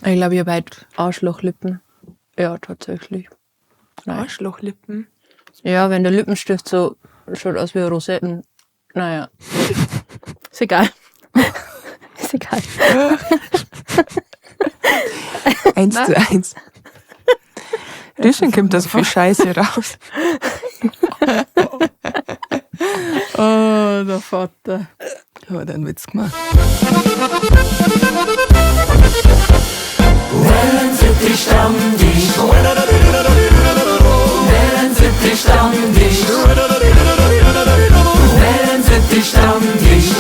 Ich glaube, ich habe halt Arschlochlippen. Ja, tatsächlich. Nein. Arschlochlippen. Ja, wenn der Lippenstift so schaut aus wie Rosetten. Naja. Ist egal. Ist egal. 1:1. Deswegen kommt da so viel Scheiße raus. Oh, der Vater. Hat einen Witz gemacht. Wellensittich-Stammtisch. Wellensittich-Stammtisch. Wellensittich-Stammtisch.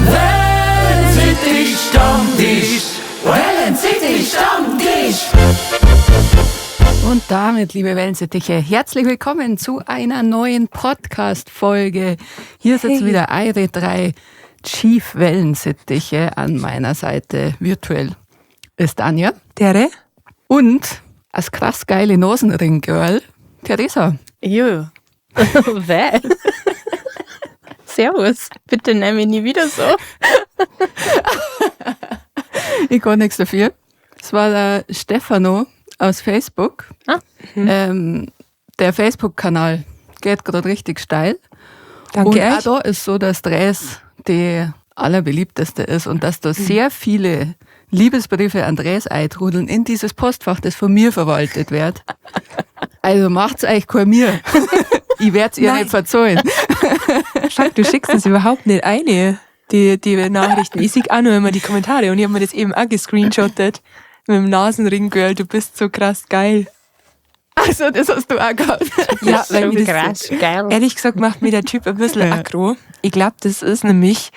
Wellensittich-Stammtisch. Wellensittich-Stammtisch. Und damit, liebe Wellensittiche, herzlich willkommen zu einer neuen Podcast-Folge. Hier sitzen Hey. wieder eure drei Chief Wellensittiche an meiner Seite virtuell. Ist Anja Dere? und als krass geile Nasenring-Girl Theresa. Jo. Wer? Servus. Bitte nenn mich nie wieder so. Ich kann nichts dafür. Es war der Stefano aus Facebook. Ah. Der Facebook-Kanal geht gerade richtig steil. Danke Und auch euch. da ist so, dass Dres die allerbeliebteste ist und dass da sehr viele Liebesbriefe an Dres eintrudeln in dieses Postfach, das von mir verwaltet wird. Also macht's euch kein mir. Ich werd's ihr Nein. nicht verzeihen. Schau, du schickst das überhaupt nicht eine, die Nachrichten. Ich sehe auch nur immer die Kommentare und ich habe mir das eben auch gescreenshottet. Mit dem Nasenring, Girl, du bist so krass geil. Also, das hast du auch gehabt. Ja, weil So mir das krass geil. Ehrlich gesagt macht mir der Typ ein bisschen Ja. aggro. Ich glaube, das ist nämlich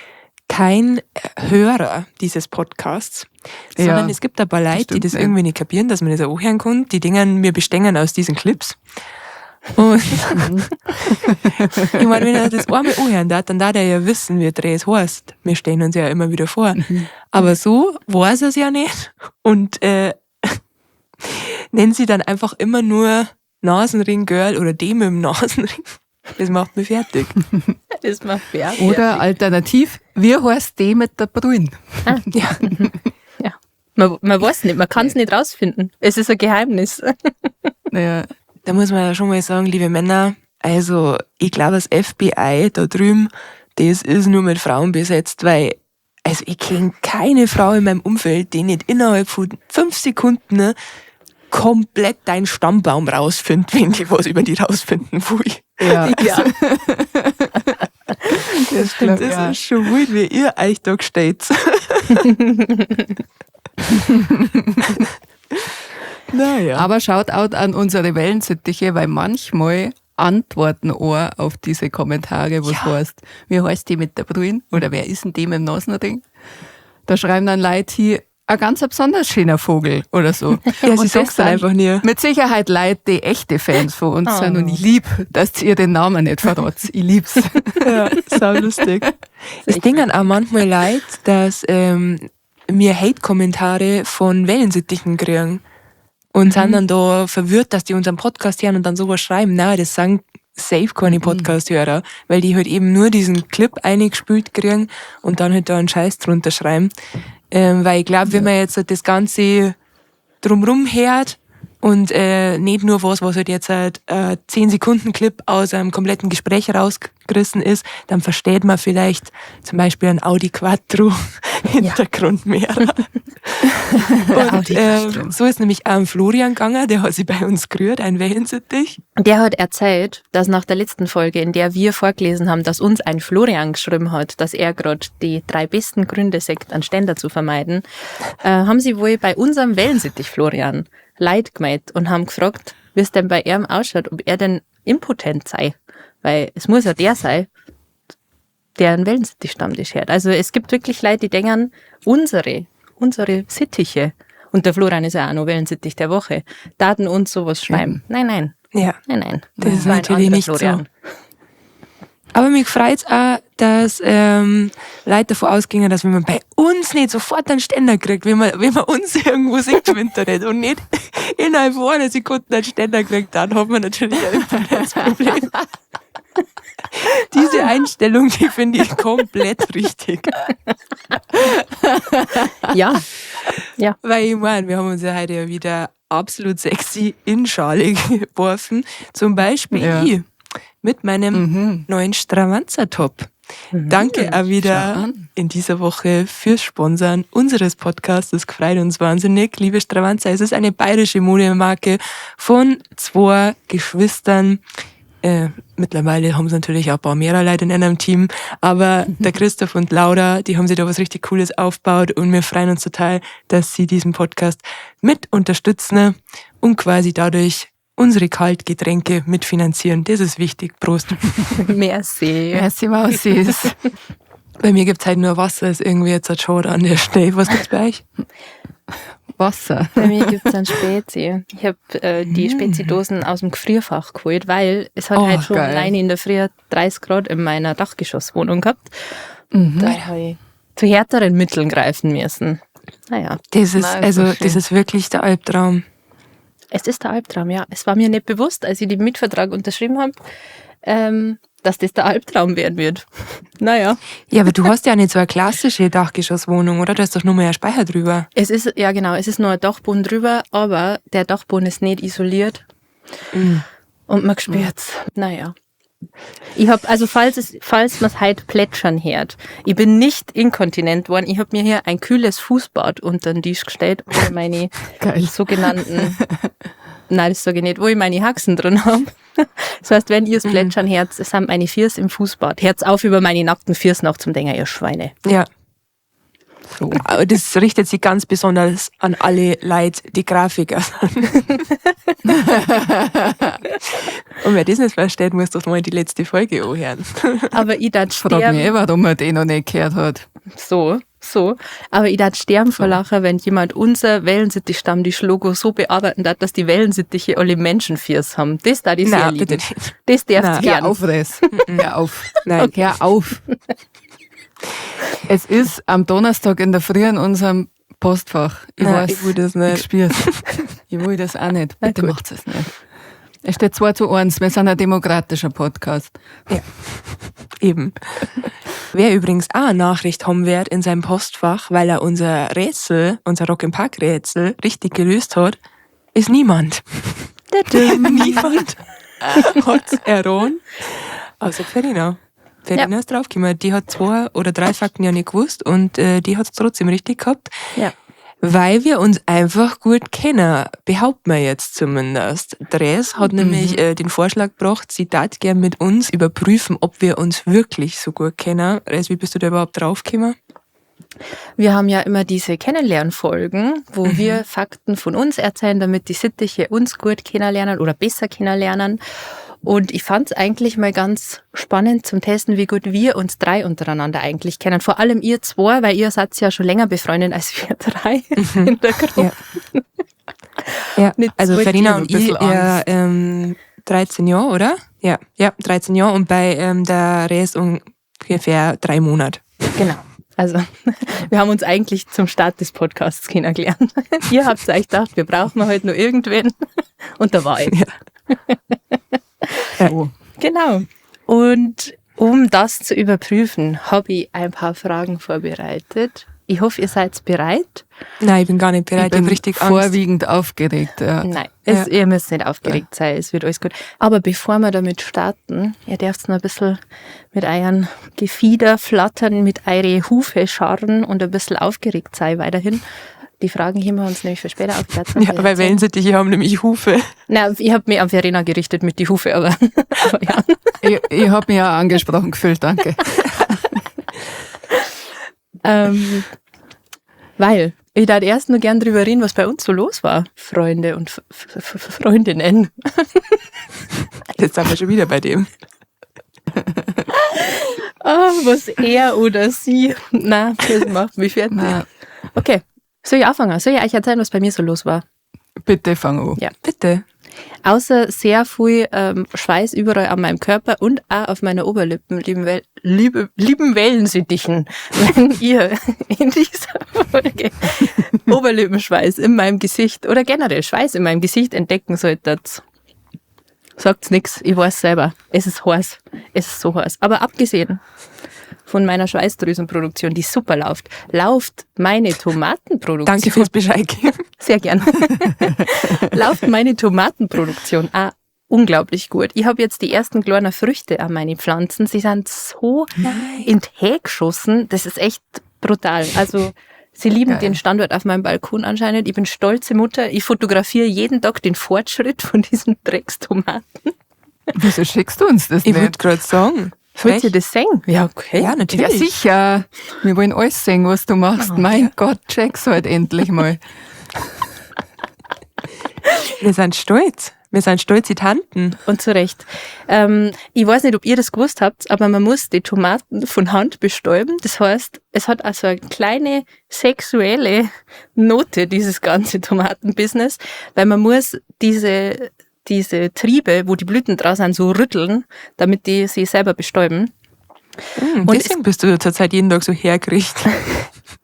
kein Hörer dieses Podcasts, sondern Ja, es gibt ein paar Leute, die stimmt, das ja. irgendwie nicht kapieren, dass man das auch hören kann. Die Dingen, wir bestehen aus diesen Clips. Und ich meine, wenn er das einmal anhören darf, dann darf er ja wissen, wie Dreh es heißt. Wir stellen uns ja immer wieder vor. Aber so weiß er es ja nicht und nennen sie dann einfach immer nur Nasenring Girl oder dem mit dem Nasenring. Das macht mich fertig. Das macht fertig. Oder alternativ, wie heißt die mit der Brühen? Ja. Ja. Man weiß nicht, man kann es nicht rausfinden. Es ist ein Geheimnis. Naja, Da muss man ja schon mal sagen, liebe Männer, also ich glaube, das FBI da drüben, das ist nur mit Frauen besetzt, weil also ich kenne keine Frau in meinem Umfeld, die nicht innerhalb von 5 Sekunden, ne, komplett deinen Stammbaum rausfindet, wenn die was über die rausfinden will. ja, Ja. das stimmt. Das Ja. ist schon wild, wie ihr euch da steht. Naja. Aber Shoutout an unsere Wellensittiche, weil manchmal antworten auch auf diese Kommentare, was Ja. heißt, wie heißt die mit der Brühen oder wer ist denn die mit dem Nasenring? Da schreiben dann Leute hier, ein ganz besonders schöner Vogel oder so. Ja, sie Und das sagt's dann sind einfach nie. Mit Sicherheit Leute, die echte Fans von uns Oh. sind und ich lieb, dass ihr den Namen nicht verrat. Ich lieb's. Ja, sau lustig. Es dingen auch manchmal leid, dass mir Hate-Kommentare von Wellensittichen kriegen und sind dann da verwirrt, dass die unseren Podcast hören und dann sowas schreiben. Nein, das sind safe keine Podcast-Hörer, weil die halt eben nur diesen Clip eingespült kriegen und dann halt da einen Scheiß drunter schreiben. Weil ich glaube, wenn man jetzt halt das Ganze drumrum hört und nicht nur was, was halt jetzt halt 10 Sekunden Clip aus einem kompletten Gespräch rausgerissen ist, dann versteht man vielleicht zum Beispiel einen Audi Quattro Hintergrund mehr. Und Audi Quattro. so ist nämlich auch ein Florian gegangen, der hat sich bei uns gerührt, ein Wellensittich. Der hat erzählt, dass nach der letzten Folge, in der wir vorgelesen haben, dass uns ein Florian geschrieben hat, dass er gerade die 3 besten Gründe sagt, einen Ständer zu vermeiden, haben sie wohl bei unserem Wellensittich Florian Leid gemeint und haben gefragt, wie es denn bei ihm ausschaut, ob er denn impotent sei. Weil es muss ja der sein, der einen Wellensittich-Stammtisch hört. Also es gibt wirklich Leute, die denken, unsere Sittiche, und der Florian ist ja auch noch Wellensittich der Woche, daten uns sowas schreiben. Nein, nein. Ja. Nein, nein. Das ist war ein natürlich anderer nicht so. Florian. Aber mich freut's auch, dass Leute davon ausgingen, dass wenn man bei uns nicht sofort einen Ständer kriegt, wenn man uns irgendwo sieht im Internet und nicht innerhalb von einer Sekunde einen Ständer kriegt, dann hat man natürlich ein Internetproblem. Diese Einstellung, die finde ich komplett richtig. Ja. Ja. Weil ich meine, wir haben uns ja heute ja wieder absolut sexy in Schale geworfen. Zum Beispiel ich mit meinem neuen Stravanzer-Top. Danke auch Schau wieder an. in dieser Woche fürs Sponsern unseres Podcasts. Das freut uns wahnsinnig. Liebe Stravanzer, es ist eine bayerische Modemarke von zwei Geschwistern. Mittlerweile haben sie natürlich auch ein paar mehr Leute in einem Team, aber der Christoph und Laura, die haben sich da was richtig Cooles aufgebaut und wir freuen uns total, dass sie diesen Podcast mit unterstützen und quasi dadurch unsere Kaltgetränke mitfinanzieren. Das ist wichtig. Prost. Merci. Merci, Mausis. Bei mir gibt's halt nur Wasser, ist irgendwie jetzt ein Schade an der Stelle. Was gibt's bei euch? Wasser. Bei mir gibt's einen Spezi. Ich habe die Spezi-Dosen aus dem Gefrierfach geholt, weil es hat Oh, halt schon geil. alleine in der Früh 30 Grad in meiner Dachgeschosswohnung gehabt. Da habe ich zu härteren Mitteln greifen müssen. Naja, Das ist, Nein, ist also, doch schön. das ist wirklich der Albtraum. es ist der Albtraum, ja. Es war mir nicht bewusst, als ich den Mietvertrag unterschrieben habe, dass das der Albtraum werden wird. Naja. Ja, aber du hast ja nicht so eine klassische Dachgeschosswohnung, oder? Da ist doch nur mal ein Speicher drüber. Es ist, ja genau, es ist nur ein Dachboden drüber, aber der Dachboden ist nicht isoliert. Und man spürt's. Naja. Ich hab, also falls man's heute plätschern hört, ich bin nicht inkontinent worden, ich hab mir hier ein kühles Fußbad unter den Tisch gestellt, wo ich meine Geil. sogenannten, nein, das sage ich nicht, wo ich meine Haxen drin hab. Das heißt, wenn ihr's plätschern hört, es sind meine Füße im Fußbad. Hört's auf, über meine nackten Füße noch zum Denken, ihr Schweine. Ja. So. Aber das richtet sich ganz besonders an alle Leute, die Grafiker sind. Und wer das nicht versteht, muss doch mal die letzte Folge anhören. Aber ich darf Frag mich sterben. eh, warum man den noch nicht gehört hat. So. Aber ich darf sterben vor Lachen, wenn jemand unser Wellensittich-Stammtisch-Logo so bearbeiten darf, dass die Wellensittiche alle Menschenfiers haben. Das darf ich sehr Nein, lieben. bitte nicht. Das darf Nein. ich Hör gern. auf, Res. Hör auf. Nein. Hör auf. Es ist am Donnerstag in der Früh in unserem Postfach. Ich Nein, weiß, ich will das nicht. Ich spür's. Ich will das auch nicht. Na Bitte gut. macht es nicht. Es steht 2:1. Wir sind ein demokratischer Podcast. Ja, eben. Wer übrigens auch eine Nachricht haben wird in seinem Postfach, weil er unser Rätsel, unser Rock im Park Rätsel richtig gelöst hat, ist niemand. Niemand hat's erraten. Außer Verena. Verena ist draufgekommen. Die hat 2 oder 3 Fakten ja nicht gewusst und die hat's trotzdem richtig gehabt. Ja. Weil wir uns einfach gut kennen, behaupten wir jetzt zumindest. Dres hat nämlich den Vorschlag gebracht, sie darf gern mit uns überprüfen, ob wir uns wirklich so gut kennen. Res, wie bist du da überhaupt draufgekommen? Wir haben ja immer diese Kennenlernfolgen, wo wir Fakten von uns erzählen, damit die Sittiche uns gut kennenlernen oder besser kennenlernen. Und ich fand's eigentlich mal ganz spannend zum Testen, wie gut wir uns 3 untereinander eigentlich kennen. Vor allem ihr 2, weil ihr seid ja schon länger befreundet als wir 3 in der Gruppe. Ja. Ja, Nicht also so Verena ich hab und ein ich, bisschen ja, Angst. 13 Jahre, oder? Ja, ja, 13 Jahre und bei der Res ungefähr 3 Monate. Genau. Also, wir haben uns eigentlich zum Start des Podcasts kennengelernt. Ihr habt euch gedacht, wir brauchen heute nur irgendwen. Und da war ich. Ja. So. Genau. Und um das zu überprüfen, habe ich ein paar Fragen vorbereitet. Ich hoffe, ihr seid bereit. Nein, ich bin gar nicht bereit. Ich Ich habe bin richtig Angst. vorwiegend aufgeregt. Ja. Nein, ihr müsst nicht aufgeregt sein, es wird alles gut. Aber bevor wir damit starten, ihr dürft noch ein bisschen mit euren Gefieder flattern, mit eure Hufe scharren und ein bisschen aufgeregt sein weiterhin. Die Fragen heben wir uns nämlich für später auf. Ja, weil Wellensittiche haben nämlich Hufe. Nein, ich habe mich an Verena gerichtet mit die Hufe, aber ja. Ich habe mich auch angesprochen gefühlt, danke. Weil ich da erst nur gern drüber reden, was bei uns so los war, Freunde und Freundinnen. Jetzt sind wir schon wieder bei dem. Ah, was er oder sie. Na, das macht mich fertig. Na. Okay, soll ich anfangen? Soll ich euch erzählen, was bei mir so los war? Bitte fang an. Ja. Bitte. Außer sehr viel Schweiß überall an meinem Körper und auch auf meiner Oberlippen, lieben Wellensittichen, wenn ihr in dieser Folge Oberlippenschweiß in meinem Gesicht oder generell Schweiß in meinem Gesicht entdecken solltet, sagt's nix, ich weiß selber. Es ist heiß. Es ist so heiß. Aber abgesehen von meiner Schweißdrüsenproduktion, die super läuft, läuft meine Tomatenproduktion. Danke fürs Bescheid geben. Sehr gern. Läuft meine Tomatenproduktion auch unglaublich gut. Ich habe jetzt die ersten kleinen Früchte an meine Pflanzen. Sie sind so in die Höhe geschossen. Das ist echt brutal. Also sie lieben Geil. den Standort auf meinem Balkon anscheinend. Ich bin stolze Mutter. Ich fotografiere jeden Tag den Fortschritt von diesen Dreckstomaten. Wieso schickst du uns das Ich nicht? würde gerade sagen. Wollt ihr Frech. das sehen? Ja, okay. Ja, Ja, natürlich. sicher. Wir wollen alles sehen, was du machst. Mein Gott, check's halt endlich mal. Wir sind stolz. Wir sind stolze Tanten. Und zu Recht. Ich weiß nicht, ob ihr das gewusst habt, aber man muss die Tomaten von Hand bestäuben. Das heißt, es hat also eine kleine sexuelle Note, dieses ganze Tomatenbusiness, weil man muss diese Triebe, wo die Blüten draus sind, so rütteln, damit die sich selber bestäuben. Und deswegen bist du zurzeit jeden Tag so hergerichtet.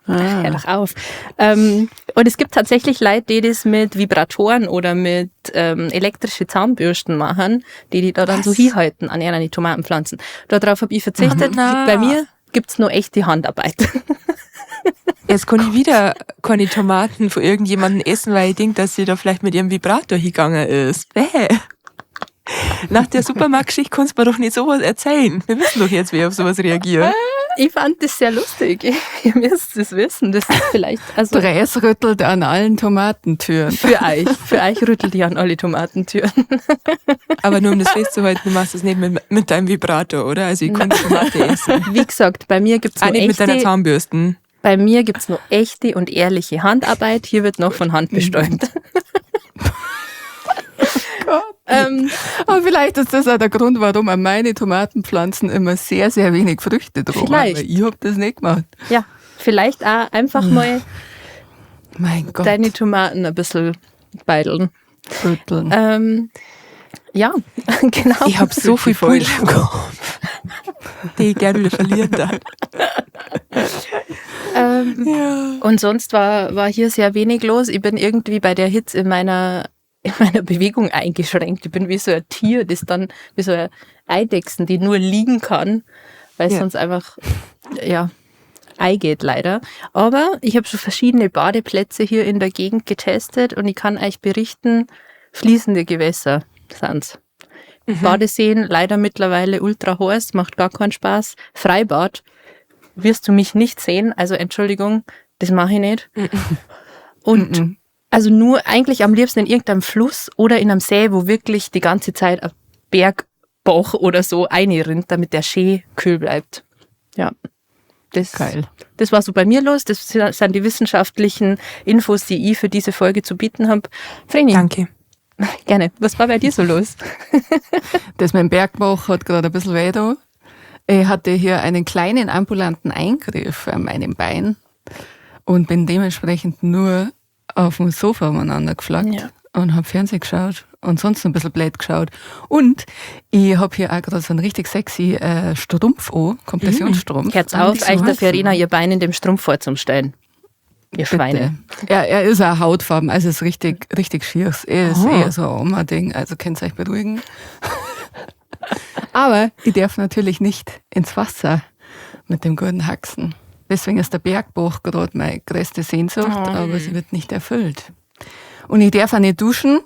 Hör doch auf. Und es gibt tatsächlich Leute, die das mit Vibratoren oder mit elektrischen Zahnbürsten machen, die da dann so Was? hinhalten an ihren Tomatenpflanzen. Darauf habe ich verzichtet. Na. Bei mir gibt's nur echte Handarbeit. Jetzt kann ich wieder keine Tomaten von irgendjemandem essen, weil ich denke, dass sie da vielleicht mit ihrem Vibrator hingegangen ist. Bäh. Nach der Supermarktgeschichte kannst du mir doch nicht sowas erzählen. Wir wissen doch jetzt, wie ich auf sowas reagiert. Ich fand das sehr lustig. Ihr müsst es wissen. Das ist vielleicht, also Dres rüttelt an allen Tomatentüren. für euch. Für euch rüttelt ich an alle Tomatentüren. Aber nur um das festzuhalten, du machst das nicht mit deinem Vibrator, oder? Also ich kann Tomate essen. Wie gesagt, bei mir gibt's Auch nur nicht mit deiner echte, Zahnbürsten. bei mir gibt's nur echte und ehrliche Handarbeit. Hier wird noch von Hand bestäubt. Aber vielleicht ist das auch der Grund, warum an meine Tomatenpflanzen immer sehr, sehr wenig Früchte dran Vielleicht. Weil ich hab das nicht gemacht. Ja, vielleicht auch einfach mal Mein Gott. deine Tomaten ein bisschen beideln. Rütteln. Ja, genau. Ich habe so viel Pulver im Kopf, die ich gerne wieder verlieren darf. Und sonst war hier sehr wenig los. Ich bin irgendwie bei der Hitze in meiner Bewegung eingeschränkt. Ich bin wie so ein Tier, das dann, wie so eine Eidechsen, die nur liegen kann, weil es Ja. sonst einfach, ja, eingeht leider. Aber ich habe schon verschiedene Badeplätze hier in der Gegend getestet und ich kann euch berichten, fließende Gewässer sind's. Badeseen leider mittlerweile ultra heiß, macht gar keinen Spaß. Freibad wirst du mich nicht sehen, also Entschuldigung, das mache ich nicht. Und also nur eigentlich am liebsten in irgendeinem Fluss oder in einem See, wo wirklich die ganze Zeit ein Bergbach oder so einrinnt, damit der schön kühl bleibt. Ja. Das, Geil. Das war so bei mir los. Das sind die wissenschaftlichen Infos, die ich für diese Folge zu bieten habe. Vreni, Danke. gerne. Was war bei dir so los? Das mit dem Bergbach hat gerade ein bisschen weh da. Ich hatte hier einen kleinen ambulanten Eingriff an meinem Bein und bin dementsprechend nur auf dem Sofa umeinander geflackt Ja. und hab Fernsehen geschaut und sonst ein bisschen blöd geschaut. Und ich hab hier auch gerade so einen richtig sexy Strumpf an, Kompressionsstrumpf. Herz Und auf, die euch der heißen. Verena ihr Bein in dem Strumpf vorzustellen. Ihr Schweine. Bitte. Er ist auch hautfarben, also ist richtig, richtig schier. Er ist eher so ein Oma-Ding, also könnt ihr euch beruhigen. Aber ich darf natürlich nicht ins Wasser mit dem guten Haxen. Deswegen ist der Bergbach gerade meine größte Sehnsucht, aber sie wird nicht erfüllt. Und ich darf auch nicht duschen,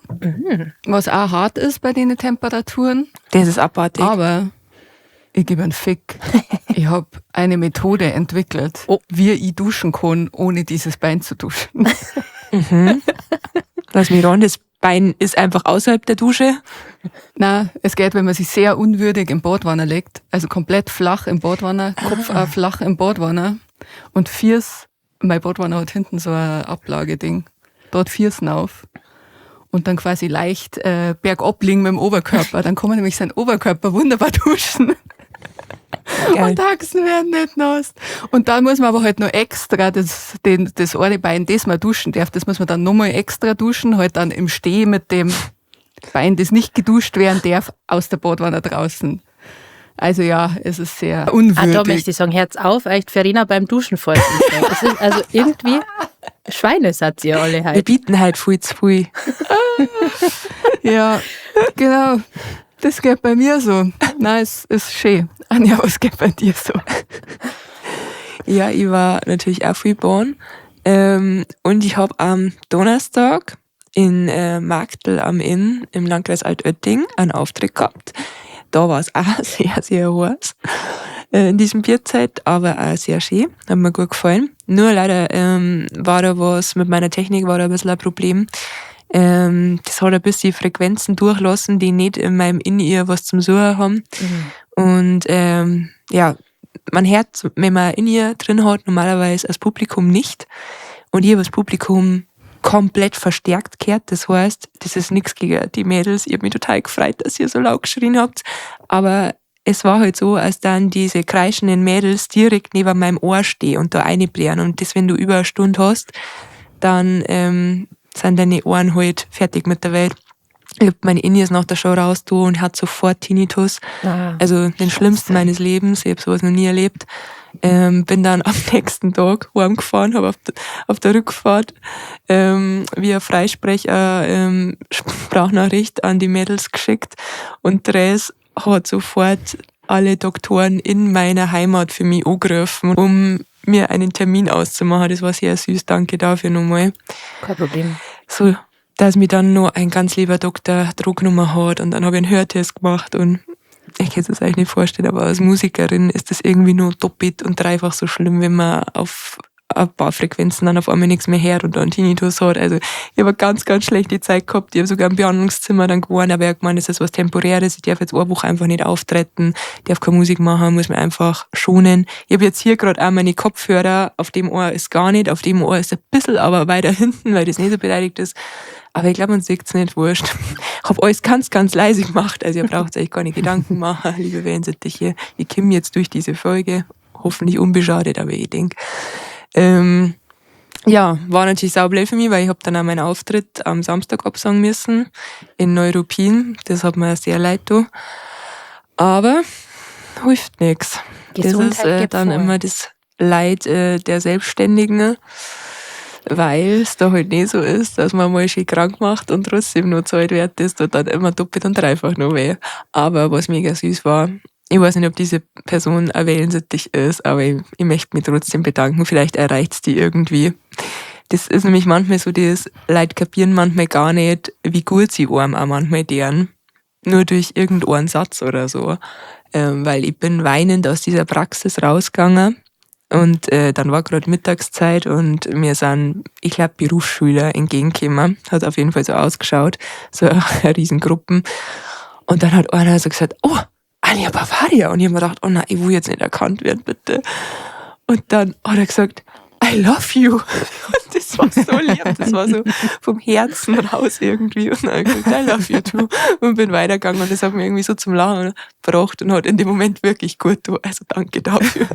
was auch hart ist bei den Temperaturen. Das ist abartig. Aber ich gebe einen Fick. Ich habe eine Methode entwickelt, wie ich duschen kann, ohne dieses Bein zu duschen. Lass mich ran, das Bein ist einfach außerhalb der Dusche. Na, es geht, wenn man sich sehr unwürdig im Badwanner legt, also komplett flach im Badwanner, Kopf auch flach im Badwanner und Viers, mein Badwanner hat hinten so ein Ablageding, dort Viersen auf und dann quasi leicht bergab liegen mit dem Oberkörper. Dann kann man nämlich seinen Oberkörper wunderbar duschen. Geil. Und Haxen werden nicht nass. Und dann muss man aber halt noch extra das eine Bein, das man duschen darf, das muss man dann nochmal extra duschen, halt dann im Steh mit dem Bein, das nicht geduscht werden darf, aus der Badwanne draußen. Also ja, es ist sehr Ah, da unwürdig. möchte ich sagen, Herz auf, echt Verena beim Duschen vorzustellen. Das ist also irgendwie Schweine seid ihr alle Wir halt. bieten halt viel zu viel. Ja, genau. Das geht bei mir so. Nein, es ist schön. Anja, was geht bei dir so? Ja, ich war natürlich auch viel Bahn. Und ich hab am Donnerstag in Marktl am Inn im Landkreis Altötting einen Auftritt gehabt. Da war's auch sehr, sehr heiß in diesem Bierzelt, aber auch sehr schön. Hat mir gut gefallen. Nur leider war da was mit meiner Technik, war da ein bisschen ein Problem. Das hat ein bisschen Frequenzen durchlassen, die nicht in meinem In-Ear was zum Suchen haben. Und ja, man hört, wenn man In-Ear drin hat, normalerweise das Publikum nicht. Und ich habe das Publikum komplett verstärkt gehört. Das heißt, das ist nichts gegen die Mädels. Ich hab mich total gefreut, dass ihr so laut geschrien habt. Aber es war halt so, als dann diese kreischenden Mädels direkt neben meinem Ohr stehen und da reinblären. Und das, wenn du über eine Stunde hast, dann sind deine Ohren halt fertig mit der Welt. Ich hab meine In-Ears nach der Show raus tun und hatte sofort Tinnitus. Also den schlimmsten meines Lebens. Ich hab sowas noch nie erlebt. Bin dann am nächsten Tag heimgefahren, hab auf der Rückfahrt via Freisprecher Sprachnachricht an die Mädels geschickt und Dres hat sofort alle Doktoren in meiner Heimat für mich angerufen, um mir einen Termin auszumachen. Das war sehr süß, danke dafür nochmal. Kein Problem. So, dass mir dann noch ein ganz lieber Doktor Drucknummer hat und dann habe ich einen Hörtest gemacht und ich kann es mir eigentlich nicht vorstellen, aber als Musikerin ist das irgendwie nur doppelt und dreifach so schlimm, wenn man auf ein paar Frequenzen dann auf einmal nichts mehr hört und dann Tinnitus hat. Also ich habe eine ganz, ganz schlechte Zeit gehabt. Ich habe sogar im Behandlungszimmer dann gewohnt, aber ich habe gemeint, das ist was Temporäres. Ich darf jetzt eine Woche einfach nicht auftreten, darf keine Musik machen, muss mich einfach schonen. Ich habe jetzt hier gerade auch meine Kopfhörer, auf dem Ohr ist gar nicht, auf dem Ohr ist ein bisschen, aber weiter hinten, weil das nicht so beleidigt ist. Aber ich glaub, man sieht's nicht, wurscht. Ich hab alles ganz, ganz leise gemacht. Also ihr braucht euch keine Gedanken machen, liebe Wellensittiche. Ich komme jetzt durch diese Folge, hoffentlich unbeschadet, aber ich denk. Ja, war natürlich saublöd für mich, weil ich hab dann auch meinen Auftritt am Samstag absagen müssen in Neuruppin. Das hat mir sehr leid getan. Aber hilft nix. Das ist, Gesundheit geht dann vor. immer das Leid der Selbstständigen, weil es da halt nicht so ist, dass man mal schön krank macht und trotzdem noch zahlt wird, das tut dann immer doppelt und dreifach noch weh. Aber was mega süß war, ich weiß nicht, ob diese Person ein Wellensittich ist, aber ich möchte mich trotzdem bedanken. Vielleicht erreicht's die irgendwie. Das ist nämlich manchmal so, das Leute kapieren manchmal gar nicht, wie gut sie einem auch manchmal deren. Nur durch irgendeinen Satz oder so. Weil ich bin weinend aus dieser Praxis rausgegangen. Und dann war grad Mittagszeit und mir sind, ich glaub, Berufsschüler entgegengekommen. Hat auf jeden Fall so ausgeschaut. So eine Riesengruppen. Und dann hat einer so gesagt, oh, Anja Bavaria. Und ich hab mir gedacht, oh nein, ich will jetzt nicht erkannt werden, bitte. Und dann hat er gesagt, I love you. Und das war so lieb, das war so vom Herzen raus irgendwie. Und dann hab ich gesagt, I love you too. Und bin weitergegangen und das hat mich irgendwie so zum Lachen gebracht und hat in dem Moment wirklich gut getan. Also danke dafür.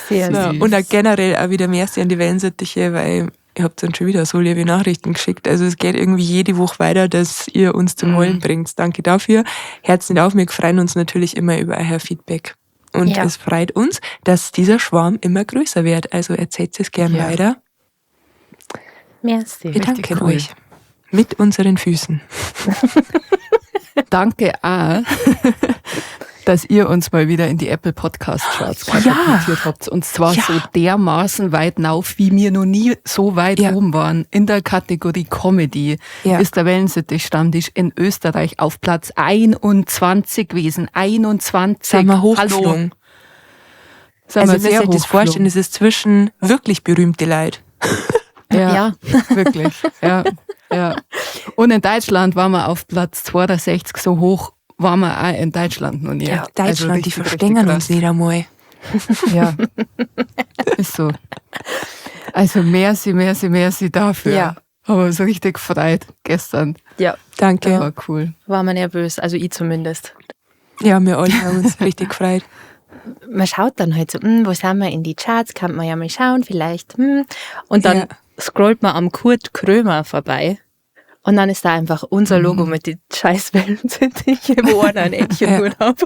Sehr Ja, süß. und auch generell auch wieder mehr an die Wellensittiche, weil ihr habt dann schon wieder so liebe Nachrichten geschickt. Also es geht irgendwie jede Woche weiter, dass ihr uns zum Heulen bringt. Danke dafür. Herz nicht auf, wir freuen uns natürlich immer über euer Feedback. Und es freut uns, dass dieser Schwarm immer größer wird. Also erzählt es gern weiter. Merci. Wir Richtig danken cool. euch. Mit unseren Füßen. Danke auch, dass ihr uns mal wieder in die Apple Podcast Charts katapultiert habt. Und zwar so dermaßen weit nauf, wie wir noch nie so weit oben waren. In der Kategorie Comedy ist der Wellensittich-Stammtisch in Österreich auf Platz 21 gewesen. 21. Sind wir hochgeflogen. Hallo. Sind Also wir ihr müsst sehr euch das vorstellen, hochgeflogen. es ist zwischen wirklich berühmte Leute. Ja, wirklich. Ja, ja. Und in Deutschland waren wir auf Platz 62, so hoch waren wir auch in Deutschland noch nie. Ja, Also Deutschland, die richtig, verstehen richtig uns krass. nicht einmal. Ja, ist so. Also merci, merci, merci dafür. Haben wir uns richtig gefreut gestern. Ja. Danke. War cool. War man nervös, also ich zumindest. Ja, wir alle haben uns richtig gefreut. Man schaut dann halt so, wo sind wir in die Charts, kann man ja mal schauen, vielleicht. Und dann scrollt man am Kurt Krömer vorbei. Und dann ist da einfach unser Logo mit den scheiß Wellensittiche, wo einer ein Eckchen gut hat.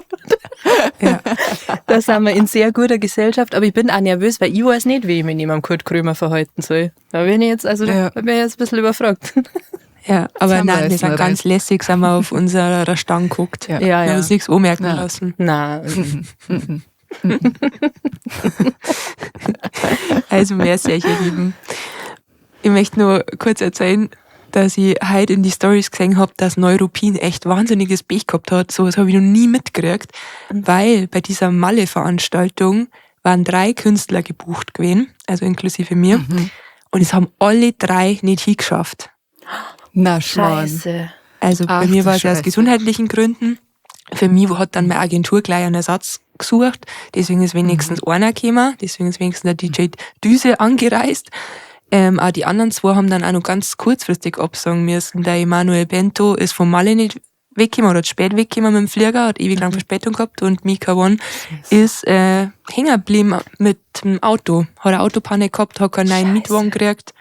Da sind wir in sehr guter Gesellschaft, aber ich bin auch nervös, weil ich weiß nicht, wie ich mich neben dem Kurt Krömer verhalten soll. Da bin ich jetzt, also, da bin ich jetzt ein bisschen überfragt. Ja, aber Sind wir nein, wir jetzt sind noch ganz lässig, sind wir auf unserer Stange geguckt. Ja. Ja, Wir haben ja. uns nichts anmerken Ja. lassen. Na, Also, merci euch, ihr Lieben. Ich möchte nur kurz erzählen, dass ich heute in die Stories gesehen habe, dass Neuruppin echt wahnsinniges Pech gehabt hat. Sowas habe ich noch nie mitgekriegt, weil bei dieser Malle-Veranstaltung waren 3 Künstler gebucht gewesen, also inklusive mir. Und es haben alle 3 nicht hingeschafft. Na, Schwan. Scheiße. Also Ach, bei mir du war es aus Scheiße. gesundheitlichen Gründen. Für mich hat dann meine Agentur gleich einen Ersatz gesucht. Deswegen ist wenigstens einer gekommen. Deswegen ist wenigstens der DJ Düse angereist. Auch die anderen 2 haben dann auch noch ganz kurzfristig absagen müssen. Der Emanuel Bento ist von Malle nicht weggekommen oder zu spät weggekommen mit dem Flieger, hat ewig lang Verspätung gehabt und Mika One ist hängen geblieben mit dem Auto. Hat eine Autopanne gehabt, hat keinen neuen Scheiße. Mietwagen gekriegt.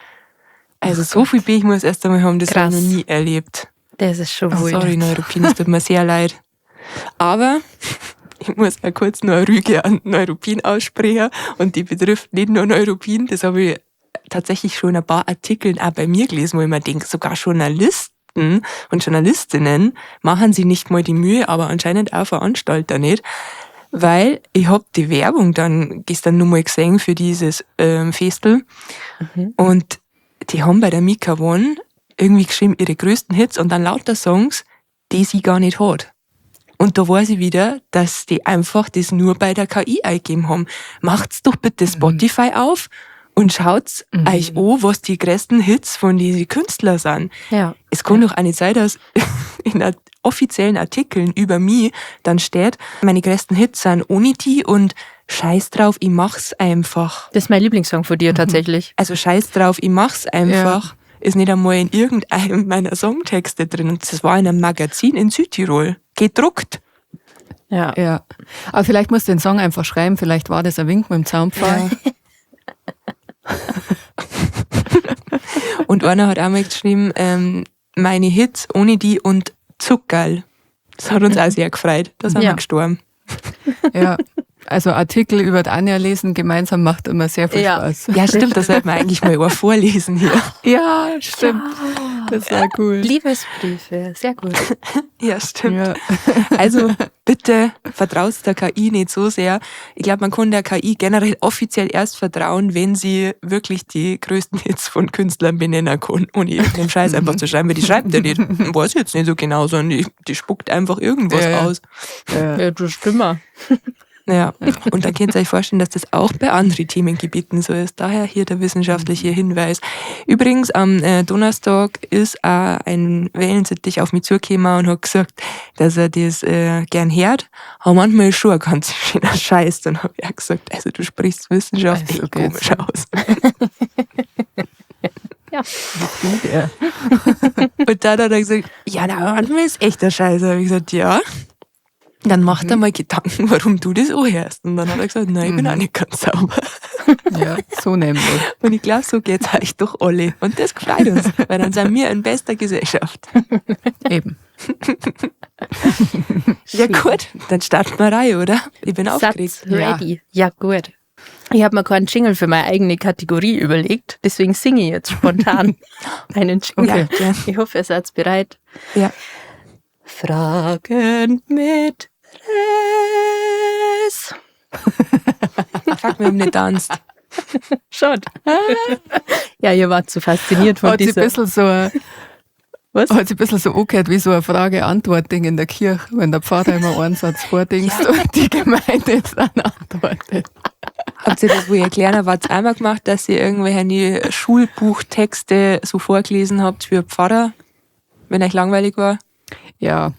Also so viel Pech muss erst einmal haben, das habe ich Krass. noch nie erlebt. Das ist schon Oh, wohl. sorry, Neuruppin, es tut mir sehr leid. Aber ich muss auch kurz noch eine Rüge an Neuruppin aussprechen und die betrifft nicht nur Neuruppin, das habe ich tatsächlich schon in ein paar Artikeln auch bei mir gelesen, wo ich mir denke, sogar Journalisten und Journalistinnen machen sich nicht mal die Mühe, aber anscheinend auch Veranstalter nicht, weil ich hab die Werbung dann gestern nur mal gesehen für dieses Festel und die haben bei der Mika One irgendwie geschrieben, ihre größten Hits und dann lauter Songs, die sie gar nicht hat. Und da weiß ich wieder, dass die einfach das nur bei der KI eingegeben haben. Macht's doch bitte Spotify auf und schaut's euch an, was die größten Hits von diesen Künstlern sind. Ja. Es kann doch auch nicht sein, dass in offiziellen Artikeln über mich dann steht, meine größten Hits sind ohne die und scheiß drauf, ich mach's einfach. Das ist mein Lieblingssong von dir tatsächlich. Also scheiß drauf, ich mach's einfach, ist nicht einmal in irgendeinem meiner Songtexte drin. Und das war in einem Magazin in Südtirol. Gedruckt. Ja. Ja. Aber vielleicht musst du den Song einfach schreiben, vielleicht war das ein Wink mit dem Zaunpfahl. Und einer hat einmal geschrieben, meine Hits ohne die und Zuckerl. Das hat uns auch sehr gefreut. Da sind Ja. wir gestorben. Ja. Also Artikel über die Anja lesen gemeinsam macht immer sehr viel Ja. Spaß. Ja, stimmt, das sollte man eigentlich mal auch vorlesen hier. Ja, stimmt. Das war cool. Liebesbriefe, sehr gut. Ja, stimmt. Ja. Also bitte vertraut der KI nicht so sehr. Ich glaube, man kann der KI generell offiziell erst vertrauen, wenn sie wirklich die größten Hits von Künstlern benennen kann, ohne irgendeinen Scheiß einfach zu schreiben, weil die schreibt ja nicht. Weiß ich jetzt nicht so genau, sondern die spuckt einfach irgendwas Ja, ja. aus. Ja. Ja, du Stimmer. Ja, und dann könnt ihr euch vorstellen, dass das auch bei anderen Themengebieten so ist. Daher hier der wissenschaftliche Hinweis. Übrigens, am Donnerstag ist auch ein Wellensittich auf mich zugekommen und hat gesagt, dass er das gern hört. Aber manchmal ist schon ein ganz schöner Scheiß. Dann habe ich auch gesagt, also du sprichst Wissenschaft Also echt geht's. komisch aus. Ja. Ja. Und dann hat er gesagt, ja, na, manchmal ist echt der Scheiß. Da habe ich gesagt, ja. Dann mach dir mal Gedanken, warum du das anhörst. Und dann hat er gesagt, nein, ich bin auch nicht ganz sauber. Ja, so nämlich. Und ich glaube, so geht's euch doch alle. Und das freut uns, weil dann sind wir in bester Gesellschaft. Eben. Ja gut, dann starten wir rein, oder? Ich bin aufgeregt. Satz ready. Ja, gut. Ich habe mir keinen Jingle für meine eigene Kategorie überlegt, deswegen singe ich jetzt spontan einen Jingle. Okay. Ja, Ich hoffe, ihr seid bereit. Ja. Fragen mit Res. Fuck, wir haben nicht tanzt. Schaut. Ja, ihr wart zu fasziniert von Hat sich ein dieser. bisschen so, Was? hat sich ein bisschen so angehört wie so ein Frage-Antwort-Ding in der Kirche, wenn der Pfarrer immer einen Satz vordingst und die Gemeinde dann antwortet. Habt ihr das, wo ihr kleiner wart, einmal gemacht, dass ihr irgendwelche Schulbuchtexte so vorgelesen habt für Pfarrer, wenn euch langweilig war? Ja.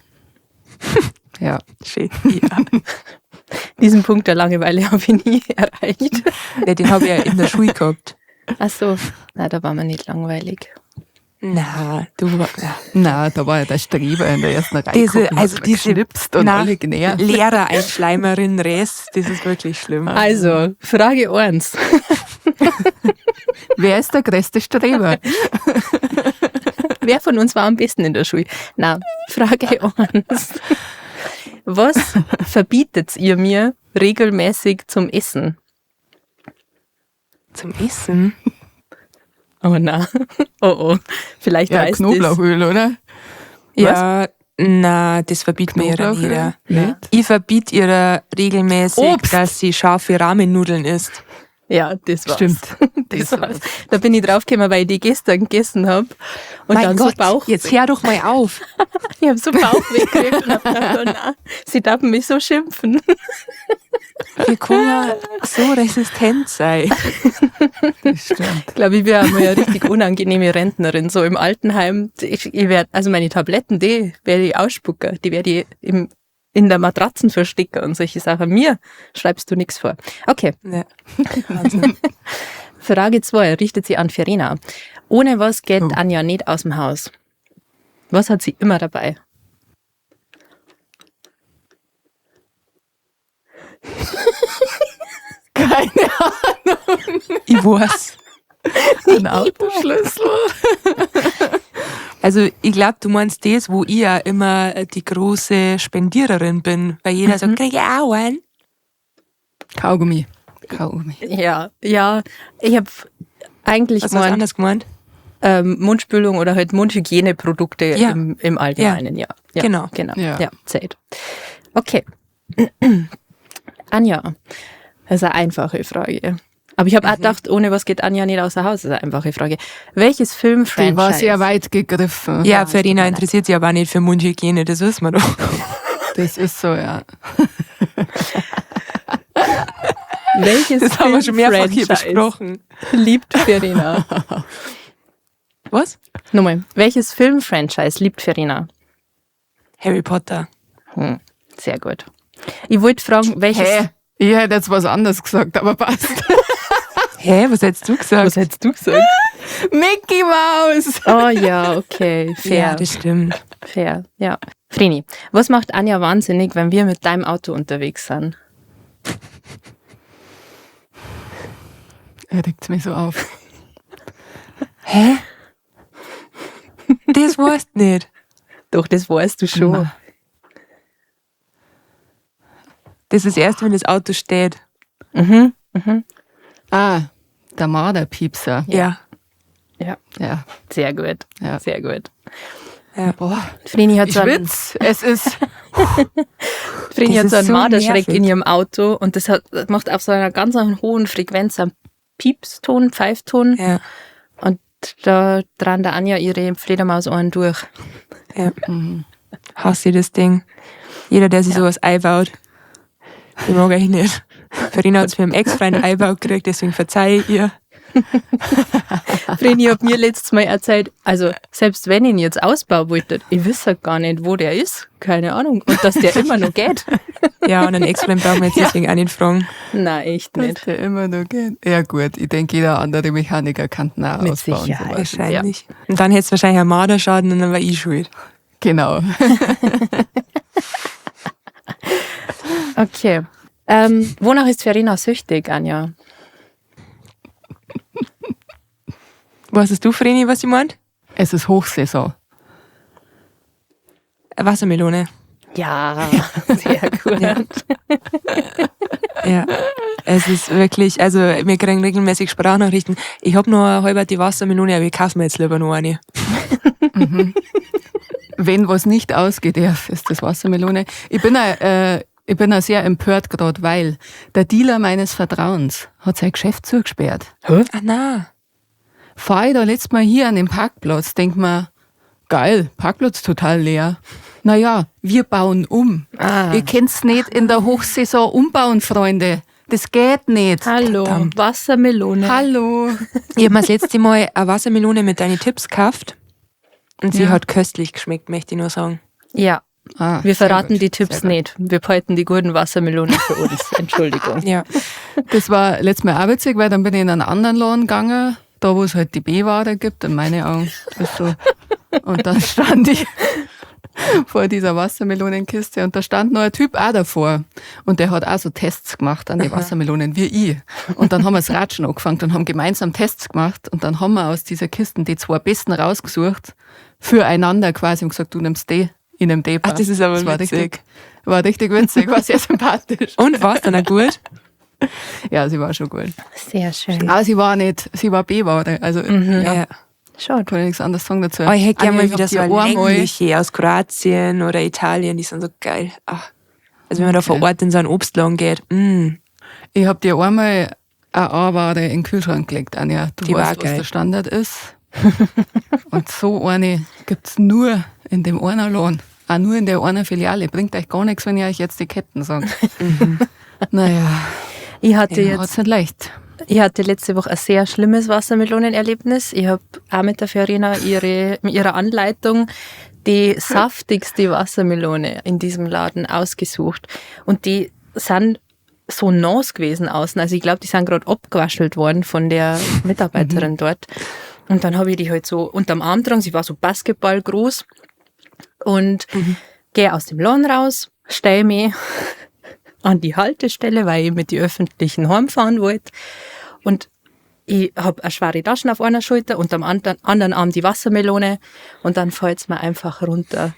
Ja. Schön. Ja. Diesen Punkt der Langeweile habe ich nie erreicht. Ja, den habe ich ja in der Schule gehabt. Ach so, na, da war mir nicht langweilig. Na, du war, ja. Na, da war ja der Streber in der ersten Reihe. Diese, geguckt und also hat diese geschnipst und na, alle genervt. Lehrer-Einschleimerin Res, das ist wirklich schlimm. Also, Frage 1. Wer ist der größte Streber? Wer von uns war am besten in der Schule? Na, Frage 1. Was verbietet ihr mir regelmäßig zum Essen? Zum Essen? Oh na. Oh oh. Vielleicht Ja, reißt es. Knoblauchöl, oder? Ja, na, das verbietet mir ja jeder. Nicht? Ich verbiete ihr regelmäßig, Obst. dass sie scharfe Rahmennudeln isst. Ja, das war's. Stimmt. Das war's. Da bin ich draufgekommen, weil ich die gestern gegessen hab. Und mein dann Gott, so Bauch, jetzt hör doch mal auf. ich hab so Bauchweh gekriegt und hab gedacht, oh na, sie darf mich so schimpfen. Wie kann man so resistent sein? Das stimmt. Ich glaube, ich wäre einmal eine richtig unangenehme Rentnerin, so im Altenheim. Ich werd, also meine Tabletten, die werde ich ausspucken, die werde ich in der Matratzen verstecken und solche Sachen. Mir schreibst du nichts vor. Okay, Ja. Frage 2 richtet sie an Verena. Ohne was geht Oh. Anja nicht aus dem Haus? Was hat sie immer dabei? Keine Ich weiß. Ahnung. Autoschlüssel. Also ich glaube, du meinst das, wo ich ja immer die große Spendiererin bin, weil jeder sagt, krieg ich auch einen. Kaugummi. Kaugummi. Ja, ja, ich habe eigentlich Was hast du gemeint, anders gemeint? Mundspülung oder halt Mundhygieneprodukte Ja. im Allgemeinen, ja. Ja. Genau. Genau. Ja, Ja. zählt. Okay. Anja, das ist eine einfache Frage. Aber ich habe auch gedacht, ohne was geht Anja nicht außer Haus? Das ist eine einfache Frage. Welches Filmfranchise? Die war sehr weit gegriffen. Ja, Verena interessiert sich aber auch nicht für Mundhygiene, das wissen wir doch. Das ist so, ja. Welches Das haben wir schon mehrfach hier Filmfranchise besprochen. Liebt Verena. Was? Nochmal. Welches Filmfranchise liebt Verena? Harry Potter. Sehr gut. Ich wollte fragen, welches. Hä? Ich hätte jetzt was anderes gesagt, aber passt. Hä, was hättest du gesagt? Was hättest du gesagt? Mickey Mouse! Oh ja, okay. Fair. Ja, das stimmt. Fair, ja. Vreni, was macht Anja wahnsinnig, wenn wir mit deinem Auto unterwegs sind? Er regt mich so auf. Hä? Das weißt du nicht. Doch, das weißt du schon. Na. Das ist erst, wenn das Auto steht. Mhm. Ah, der Marderpiepser. Ja. Ja, Ja. sehr gut. Ja. Sehr gut. Boah, Vreni hat ich so einen, schwitz. Es ist. Vreni Das hat ist so einen so Marderschreck nervig. in ihrem Auto und das macht auf so einer ganz hohen Frequenz einen Piepston, Pfeifton Ja. und da dran der Anja ihre Fledermausohren durch. Ja. Hasse ich das Ding. Jeder, der sich sowas einbaut, den mag ich nicht. Verena hat es mit dem Ex-Freund eingebaut gekriegt, deswegen verzeihe ich ihr. Vreni hat mir letztes Mal erzählt, also selbst wenn ich ihn jetzt ausbauen wollte, ich wüsste halt gar nicht, wo der ist. Keine Ahnung. Und dass der immer noch geht. Ja, und einen Ex-Freund brauchen wir jetzt deswegen auch nicht fragen. Nein, echt Dass nicht. der immer noch geht. Ja, gut. Ich denke, jeder andere Mechaniker kann ihn auch Mit ausbauen. Sicherheit. Sowas. Wahrscheinlich. Und dann hättest du wahrscheinlich einen Marderschaden und dann war ich schuld. Genau. Okay. Wonach ist Verena süchtig, Anja? Weißt du, Vreni, was ich meint? Es ist Hochsaison. Eine Wassermelone. Ja, sehr gut. Ja. Es ist wirklich, also wir kriegen regelmäßig Sprachnachrichten. Ich hab noch eine halbe die Wassermelone, aber ich kaufe mir jetzt lieber noch eine. Wenn was nicht ausgeht, darf, ist das Wassermelone. Ich bin auch sehr empört gerade, weil der Dealer meines Vertrauens hat sein Geschäft zugesperrt. Ah, na. Fahr ich da letztes Mal hier an den Parkplatz, denk mir, geil, Parkplatz total leer. Naja, wir bauen um. Ah. Ihr könnt's nicht in der Hochsaison umbauen, Freunde. Das geht nicht. Hallo, Verdammt. Wassermelone. Hallo. Ich hab mir das letzte Mal eine Wassermelone mit deinen Tipps gekauft und sie Ja. hat köstlich geschmeckt, möchte ich nur sagen. Ja, Ah, wir sehr verraten gut, die Tipps sehr gut. nicht. Wir behalten die guten Wassermelonen für uns. Entschuldigung. Ja. Das war letztes Mal auch witzig, weil dann bin ich in einen anderen Laden gegangen, da wo es halt die B-Ware gibt, in meinen Augen. Ist so. Und dann stand ich vor dieser Wassermelonenkiste und da stand noch ein Typ auch davor. Und der hat auch so Tests gemacht an die Wassermelonen, wie ich. Und dann haben wir das Ratschen angefangen und haben gemeinsam Tests gemacht und dann haben wir aus dieser Kisten die zwei besten rausgesucht, füreinander quasi und gesagt, du nimmst die, ich nehm die. Ach, das ist aber war witzig. richtig, war richtig witzig, war sehr sympathisch. Und war's dann auch gut? Ja, sie war schon gut. Sehr schön. Aber sie war nicht, sie war B-Ware. Also, ja, Ja. Schade. kann ich nichts anderes sagen dazu. Oh, ich hätte gerne Anja, mal ich wieder hab so dir eine einmal- längliche aus Kroatien oder Italien, die sind so geil. Ach. Also wenn man da vor Okay. Ort in so einen Obstladen geht, Ich hab dir einmal eine A-Ware in den Kühlschrank gelegt, Anja. Du Die war weißt, was geil. der Standard ist. Und so eine gibt's nur in dem einen Laden. Auch nur in der einen Filiale. Bringt euch gar nichts, wenn ich euch jetzt die Ketten sage. Naja, Ich hatte ja, jetzt hat's nicht leicht. Ich hatte letzte Woche ein sehr schlimmes Wassermelonenerlebnis. Ich habe auch mit der Verena mit ihrer Anleitung die saftigste Wassermelone in diesem Laden ausgesucht. Und die sind so nass gewesen außen. Also ich glaube, die sind gerade abgewaschelt worden von der Mitarbeiterin dort. Und dann habe ich die halt so unterm Arm getragen. Sie war so basketballgroß. Und gehe aus dem Laden raus, stelle mich an die Haltestelle, weil ich mit die öffentlichen heimfahren wollte. Und ich habe eine schwere Taschen auf einer Schulter und am anderen Arm die Wassermelone. Und dann fällt's mir einfach runter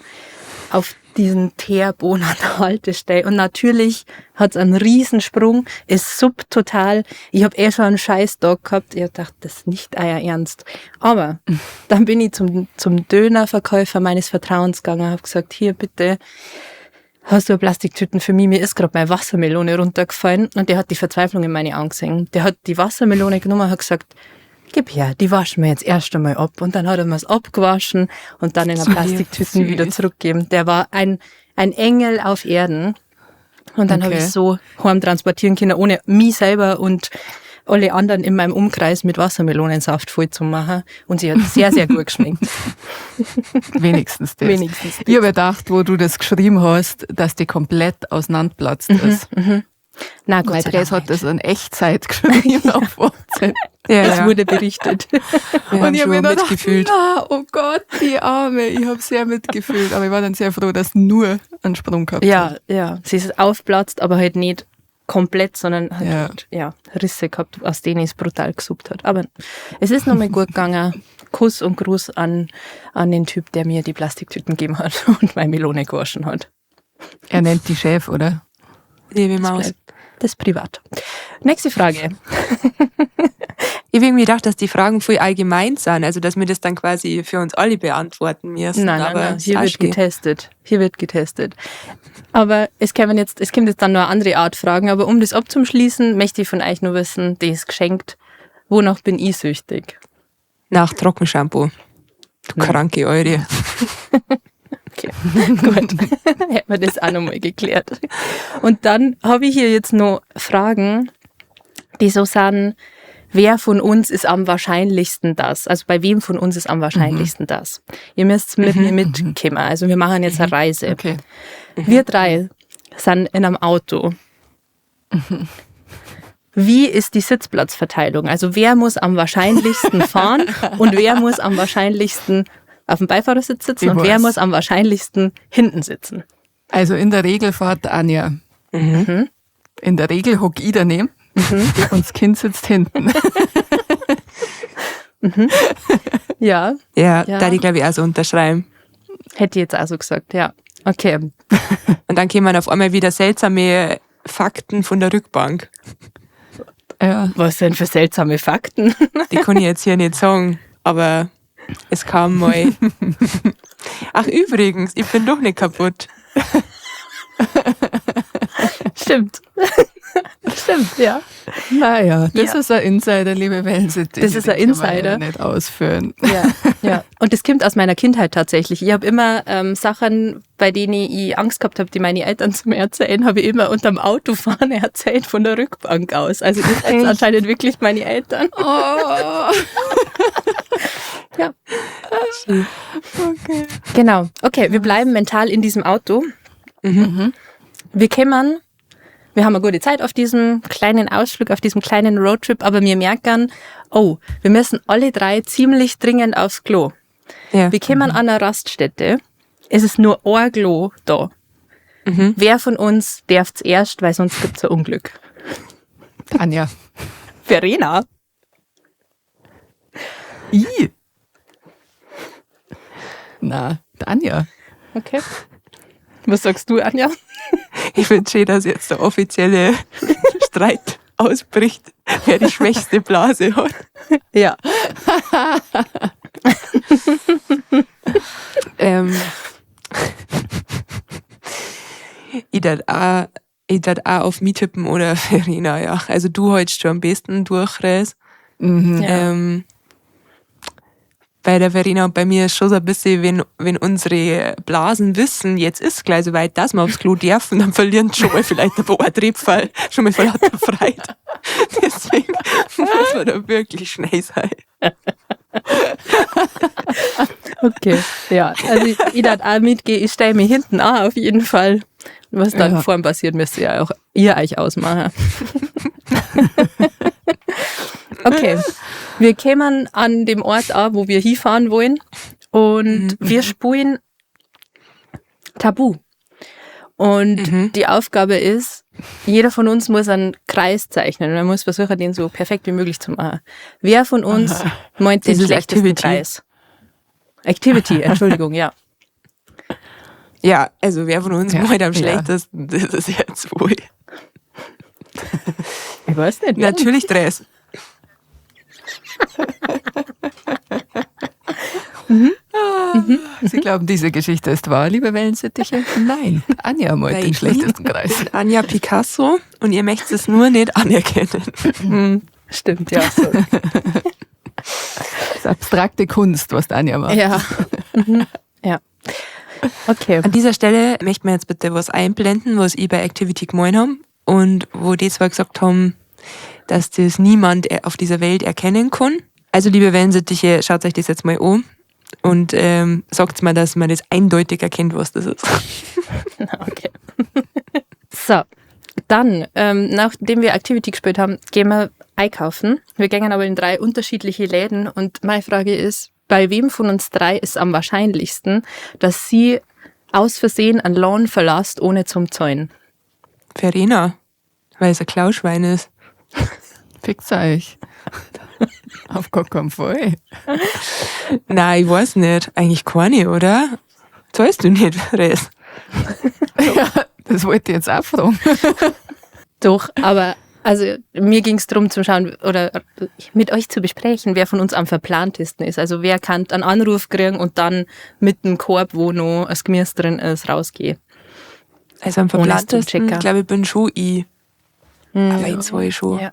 auf diesen Teerboden an der Haltestelle. Und natürlich hat's einen Riesensprung, ist subtotal. Ich habe eh schon einen Scheiß-Tag gehabt. Ich hab gedacht, das ist nicht euer Ernst. Aber dann bin ich zum Dönerverkäufer meines Vertrauens gegangen, habe gesagt, hier bitte, hast du eine Plastiktüten für mich? Mir ist gerade meine Wassermelone runtergefallen. Und der hat die Verzweiflung in meine Augen gesehen. Der hat die Wassermelone genommen und hat gesagt, gib her, die waschen wir jetzt erst einmal ab. Und dann hat er mir's abgewaschen und dann in eine Plastiktüten süß. wieder zurückgegeben. Der war ein Engel auf Erden. Und dann habe Okay. ich so heim transportieren können, ohne mich selber und alle anderen in meinem Umkreis mit Wassermelonensaft voll zu machen. Und sie hat sehr, sehr gut geschmeckt. Wenigstens das. Wenigstens das. Ich habe gedacht, wo du das geschrieben hast, dass die komplett auseinanderplatzt ist. Na, Gott Weil sei Dres Dank. hat das in Echtzeit geschrieben auf WhatsApp. Ja, Es ja. wurde berichtet. Wir Und haben ich habe schon mir dann gedacht, mitgefühlt. na, oh Gott, die Arme. Ich habe sehr mitgefühlt. Aber ich war dann sehr froh, dass nur einen Sprung gehabt Ja, hat. ja. Sie ist aufplatzt, aber halt nicht komplett, sondern hat Ja. halt, ja, Risse gehabt, aus denen es brutal gesuppt hat. Aber es ist nochmal gut gegangen. Kuss und Gruß an den Typ, der mir die Plastiktüten gegeben hat und meine Melone gewaschen hat. Er nennt die Chef, oder? Liebe Maus. Das ist privat. Nächste Frage. Ich habe irgendwie gedacht, dass die Fragen voll allgemein sind, also dass wir das dann quasi für uns alle beantworten müssen. Nein, nein, aber nein. ist Hier auch wird schön. getestet. Hier wird getestet. Aber es kommt jetzt dann noch eine andere Art Fragen. Aber um das abzuschließen, möchte ich von euch nur wissen, die ist geschenkt. Wonach bin ich süchtig? Nach Trockenshampoo. Du kranke Eure. Okay, gut. Hätten wir das auch nochmal geklärt. Und dann habe ich hier jetzt noch Fragen, die so sind, wer von uns ist am wahrscheinlichsten das? Also bei wem von uns ist am wahrscheinlichsten das? Ihr müsst mit mir mitkommen. Also wir machen jetzt eine Reise. Okay. Wir drei sind in einem Auto. Wie ist die Sitzplatzverteilung? Also wer muss am wahrscheinlichsten fahren und wer muss am wahrscheinlichsten auf dem Beifahrersitz sitzen Ich und wer weiß. muss am wahrscheinlichsten hinten sitzen? Also in der Regel fährt Anja. In der Regel hock ich daneben und das Kind sitzt hinten. Ja, Ja, Ja. da die glaube ich auch so unterschreiben. hätte ich jetzt auch so gesagt, ja. Okay. Und dann kämen auf einmal wieder seltsame Fakten von der Rückbank. Ja. Was denn für seltsame Fakten? Die kann ich jetzt hier nicht sagen, aber es kam mal. Ach übrigens, ich bin doch nicht kaputt. Stimmt. Stimmt, ja. Naja, das Ja. ist ein Insider, liebe Wellensittiche. Das ist ein Den kann man Insider. ja nicht ausführen. Ja, ja. Und das kommt aus meiner Kindheit tatsächlich. Ich habe immer Sachen, bei denen ich Angst gehabt habe, die meine Eltern zu mir erzählen, habe ich immer unterm Autofahren erzählt von der Rückbank aus. Also das sind Echt? anscheinend wirklich meine Eltern. Oh. Ja. Okay. Genau. Okay, wir bleiben mental in diesem Auto. Wir kämen, wir haben eine gute Zeit auf diesem kleinen Ausflug, auf diesem kleinen Roadtrip, aber wir merken, oh, wir müssen alle drei ziemlich dringend aufs Klo. Ja. Wir kämen an eine Raststätte. Es ist nur ein Klo da. Wer von uns darf zuerst, weil sonst gibt's ein Unglück. Anja. Verena. I. Na, Anja. Okay. Was sagst du, Anja? Ich finde schön, dass jetzt der offizielle Streit ausbricht, wer die schwächste Blase hat. Ja. Ich darf auch auf mich tippen oder Verena, ja. Also du hältst schon am besten durch, Res. Mhm. Ja. Bei der Verena und bei mir ist schon so ein bisschen, wenn unsere Blasen wissen, jetzt ist gleich soweit, dass wir aufs Klo dürfen, dann verlieren sie schon mal vielleicht ein paar Trepfall, schon mal vor lauter Freude. Deswegen muss man da wirklich schnell sein. Okay, ja. Also ich darf auch mitgehen, ich stelle mich hinten an, auf jeden Fall. Und was dann vorn passiert, müsst ihr ja auch ihr euch ausmachen. Okay, wir kämen an dem Ort an, wo wir hinfahren wollen und wir spulen Tabu. Und die Aufgabe ist, jeder von uns muss einen Kreis zeichnen. Man muss versuchen, den so perfekt wie möglich zu machen. Wer von uns meint den schlechtesten Activity. Kreis? Activity, Entschuldigung, ja. Ja, also wer von uns malt am schlechtesten, das ist jetzt wohl. Ich weiß nicht. Natürlich Dress. Sie glauben, diese Geschichte ist wahr, liebe Wellensittiche? Nein, Anja malt den schlechtesten Kreis. Anja Picasso und ihr möchtet es nur nicht anerkennen. Stimmt, ja. Sorry. Das ist abstrakte Kunst, was Anja macht. Ja. Ja. Okay. An dieser Stelle möchten wir jetzt bitte was einblenden, was ich bei Activity gemeint habe und wo die zwar gesagt haben, dass das niemand auf dieser Welt erkennen kann. Also liebe Wellensittiche, schaut euch das jetzt mal an und sagt mal, dass man das eindeutig erkennt, was das ist. Okay. So, dann, nachdem wir Activity gespielt haben, gehen wir einkaufen. Wir gehen aber in 3 unterschiedliche Läden und meine Frage ist, bei wem von uns 3 ist am wahrscheinlichsten, dass sie aus Versehen einen Laden verlässt, ohne zum Zäunen? Verena, weil es ein Klauschwein ist. Fix euch. Auf gar keinen Fall. Nein, ich weiß nicht. Eigentlich keine, oder? Zahlst du nicht, Res? Ja, das wollte ich jetzt auch fragen. Doch, aber also mir ging's drum zu schauen oder mit euch zu besprechen, wer von uns am verplantesten ist. Also wer kann einen Anruf kriegen und dann mit dem Korb, wo noch das Gemüse drin ist, rausgehen. Also am Ohne es zu verplantesten, checken. glaube ich, bin schon ich. Aber ich zahle schon. Ja.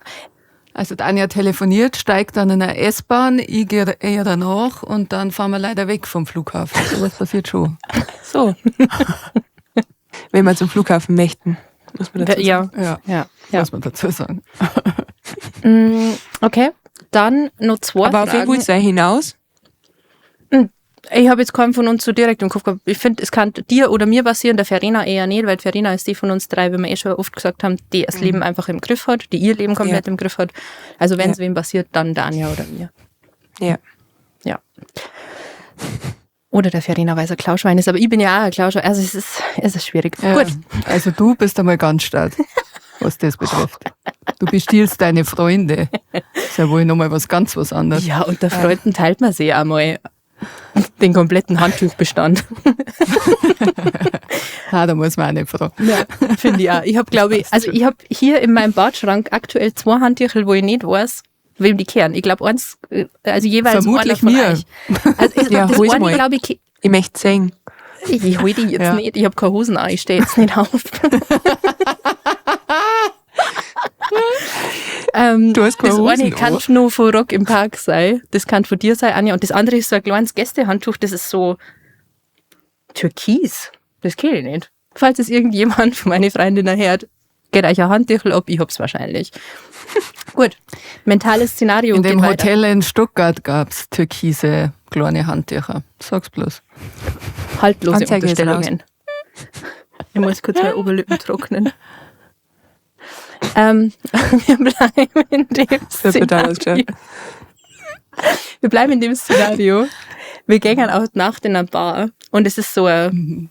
Also die Anja telefoniert, steigt dann in eine S-Bahn, ich gehe eher danach und dann fahren wir leider weg vom Flughafen. Sowas passiert schon. So. Wenn wir zum Flughafen möchten, muss man dazu sagen. Ja. Ja, Ja. Ja. muss man dazu sagen. Okay, dann noch 2 Aber auf wen Fragen. willst du hinaus? Ich habe jetzt keinen von uns so direkt im Kopf gehabt. Ich finde, es kann dir oder mir passieren, der Verena eher nicht, weil Verena ist die von uns 3, wie wir eh schon oft gesagt haben, die das Leben einfach im Griff hat, die ihr Leben komplett im Griff hat. Also wenn es wem passiert, dann der Anja oder mir. Ja. Ja. Oder der Verena, weil es ein Klauschwein ist. Aber ich bin ja auch ein Klauschwein. Also es ist schwierig. Ja. Gut. Also du bist einmal ganz stark, was das betrifft. Du bestiehlst deine Freunde. Ist ja wohl nochmal was ganz was anderes. Ja, unter Freunden teilt man sich auch mal den kompletten Handtuchbestand. Ah, da muss man auch nicht fragen. Ja, finde ich auch. Ich habe, glaube ich, also ich habe hier in meinem Badschrank aktuell 2 Handtücher, wo ich nicht weiß, wem die kehren. Ich glaube, eins, also jeweils Vermutlich einer von mir. euch. Also ich, Ja, das hol's eine, mal. glaube ich, Ich möchte sehen. ich hol die jetzt Ja. nicht. Ich habe keine Hosen an, ich stehe jetzt nicht auf. Du hast keine das Hosen eine kann an. nur von Rock im Park sein. Das kann von dir sein, Anja. Und das andere ist so ein kleines Gästehandtuch, das ist so türkis. Das kenne ich nicht. Falls es irgendjemand von meinen Freundinnen hört, geht euch ein Handtuch ab, ich hab's wahrscheinlich. Gut, mentales Szenario. In dem geht weiter. Hotel in Stuttgart gab's türkise kleine Handtücher. Sag's bloß. Haltlose Anzeige ist Unterstellungen. Ich muss kurz meine Oberlippen trocknen. Wir bleiben in dem Das wird total Szenario. Wir bleiben in dem Szenario. Wir gehen auch Nacht in eine Bar und es ist so ein,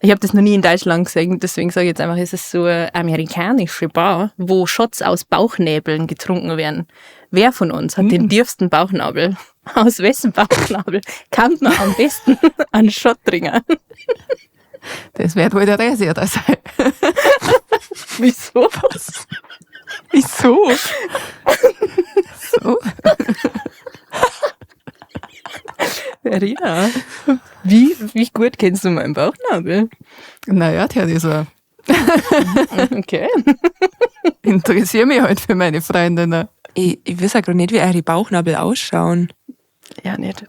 ich habe das noch nie in Deutschland gesehen, deswegen sage ich jetzt einfach, es ist so eine amerikanische Bar, wo Shots aus Bauchnäbeln getrunken werden. Wer von uns hat den tiefsten Bauchnabel? Aus wessen Bauchnabel kann man am besten einen Shot trinken? Das wird wohl der Resi oder sein. Wieso? Wieso? So. Verena, wie gut kennst du meinen Bauchnabel? Naja, Theresa. Okay. Interessiere mich halt für meine Freundinnen. Ich weiß ja gerade nicht, wie eure Bauchnabel ausschauen. Ja, nicht.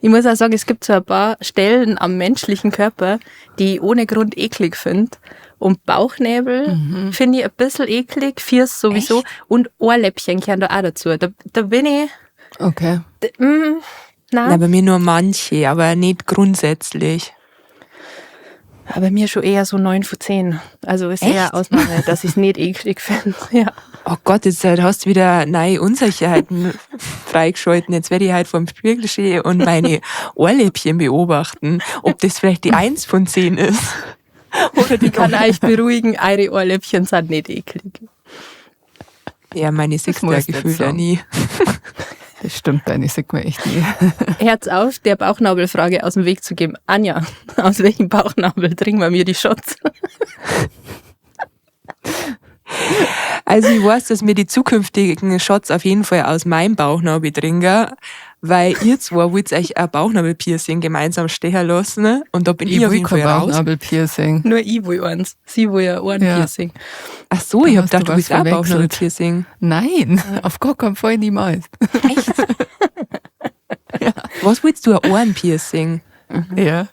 Ich muss auch sagen, es gibt so ein paar Stellen am menschlichen Körper, die ich ohne Grund eklig finde. Und Bauchnäbel finde ich ein bisschen eklig, Fiers sowieso. Echt? Und Ohrläppchen gehören da auch dazu. Da bin ich. Okay. Nein. Na, bei mir nur manche, aber nicht grundsätzlich. Aber bei mir schon eher so 9 von 10. Also ist eher Echt? Ausnahme, dass ich es nicht eklig finde. Ja. Oh Gott, jetzt hast du wieder neue Unsicherheiten freigeschalten. Jetzt werde ich halt vorm Spiegel stehen und meine Ohrläppchen beobachten, ob das vielleicht die 1 von 10 ist. Oder die Ich kann euch beruhigen, eure Ohrläppchen sind nicht eklig. Ja, meine sechste musst du Gefühl jetzt ja sagen. nie. Das stimmt, deine sieht man echt nie. Herz auf, der Bauchnabelfrage aus dem Weg zu geben. Anja, aus welchem Bauchnabel trinken wir mir die Shots? Also ich weiß, dass mir die zukünftigen Shots auf jeden Fall aus meinem Bauchnabel trinken, weil ihr zwei wollt euch ein Bauchnabel-Piercing gemeinsam stehen lassen, ne? Und da bin ich, Ich auf will jeden kein Fall raus. Bauchnabel-Piercing. Nur ich will eins. Sie will ja Ohrenpiercing. Ach so, ich Da hab hast du gedacht, du was bist auch verwechselt. Bauchnabel-Piercing. Nein, auf gar keinen Fall niemals. Echt? Was willst du, ein Ohrenpiercing? Ja.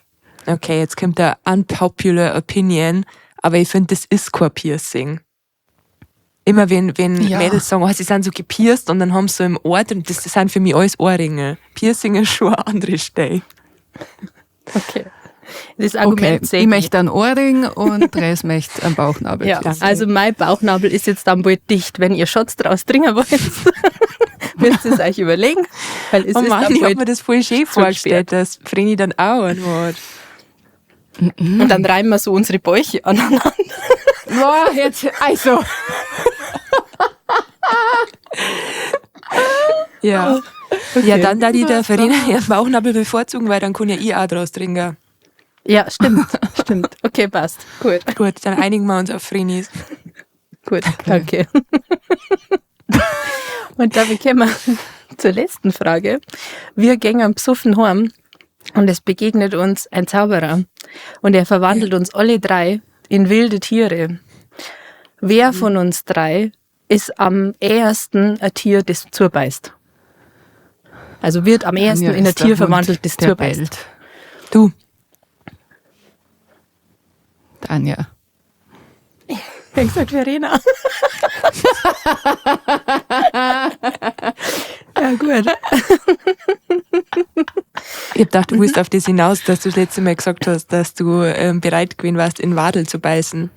Okay, jetzt kommt der unpopular opinion, aber ich finde, das ist kein Piercing. Immer wenn Ja. Mädels sagen, oh, sie sind so gepierst und dann haben sie so im Ohr drin, das sind für mich alles Ohrringe. Piercing ist schon eine andere Stelle. Okay. Das Okay, Argument sehe ich möchte einen Ohrring und Dres möchte einen Bauchnabel. Ja, also mein Bauchnabel ist jetzt dann bald dicht. Wenn ihr Shots draus trinken wollt, müsst ihr es euch überlegen, weil es Oh ist Mann, dann ich hab bald mir das voll schön vorgestellt, dass Vreni dann auch einen hat. Und dann reiben wir so unsere Bäuche aneinander. Boah, jetzt, also. Ja. Ja, dann da die der Verena ihren Bauchnabel bevorzugen, weil dann kann ja ich auch draus trinken. Ja, stimmt, stimmt. Okay, passt. Gut, Gut, dann einigen wir uns auf Vrenis. gut, danke. Und damit kommen wir zur letzten Frage. Wir gehen besoffen heim und es begegnet uns ein Zauberer. Und er verwandelt uns alle drei in wilde Tiere. Wer von uns drei ist am ehesten ein Tier, das zubeißt? Also wird am ehesten Anja in ein ist der Tier Hund, verwandelt, das der zubeißt. bellt. Du, Anja. Ich hab gesagt, Verena. Ja, gut. ich hab gedacht, du willst auf das hinaus, dass du das letzte Mal gesagt hast, dass du bereit gewesen warst, in Wadel zu beißen.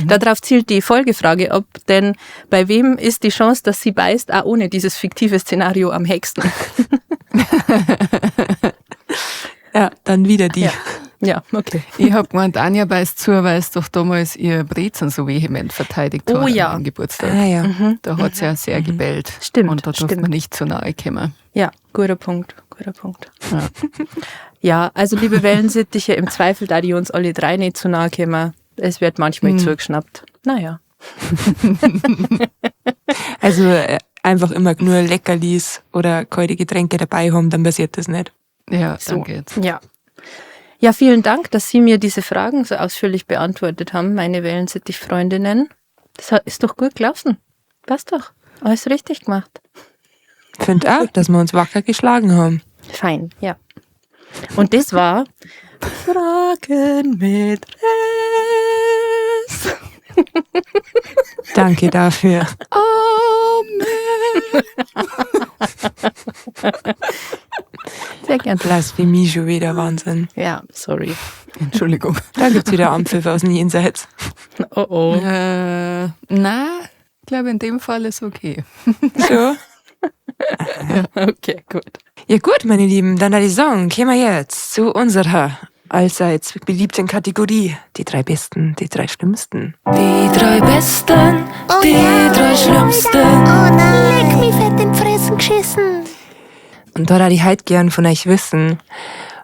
Darauf zielt die Folgefrage ab, denn bei wem ist die Chance, dass sie beißt, auch ohne dieses fiktive Szenario am höchsten? Ja, dann wieder die. Ja. Ja, okay. Ich hab gemeint, Anja beißt zu, weil es doch damals ihr Brezen so vehement verteidigt Oh hat ja. an ihrem Geburtstag. Ah ja. Da hat sie ja sehr gebellt. Stimmt, Und da durfte stimmt. man nicht zu nahe kommen. Ja, guter Punkt, guter Punkt. Ja. Ja, also liebe Wellensittiche, im Zweifel, da die uns alle drei nicht zu nahe kommen, es wird manchmal zugeschnappt. Naja. Also einfach immer nur Leckerlis oder kalte Getränke dabei haben, dann passiert das nicht. Ja, So. dann geht's. Ja. Ja, vielen Dank, dass Sie mir diese Fragen so ausführlich beantwortet haben, meine Wellensittich-Freundinnen. Das ist doch gut gelaufen. Passt doch. Alles richtig gemacht. Find auch, dass wir uns wacker geschlagen haben. Fein, ja. Und das war Fragen mit Rest. Danke dafür. Amen. Sehr gern. Blasphemie schon wieder, Wahnsinn. Ja, sorry. Entschuldigung. Da gibt's wieder Ampfiff aus dem Jenseits. Oh oh. Na, ich glaube, in dem Fall ist okay. So. Okay, gut. Ja gut, meine Lieben, dann würde ich sagen, kommen wir jetzt zu unserer allseits beliebten Kategorie. Die drei Besten, die drei Schlimmsten. Die drei Besten, die drei Schlimmsten. Oh nein, leck mich fett in die Fressen geschissen. Und da würde ich halt gern von euch wissen,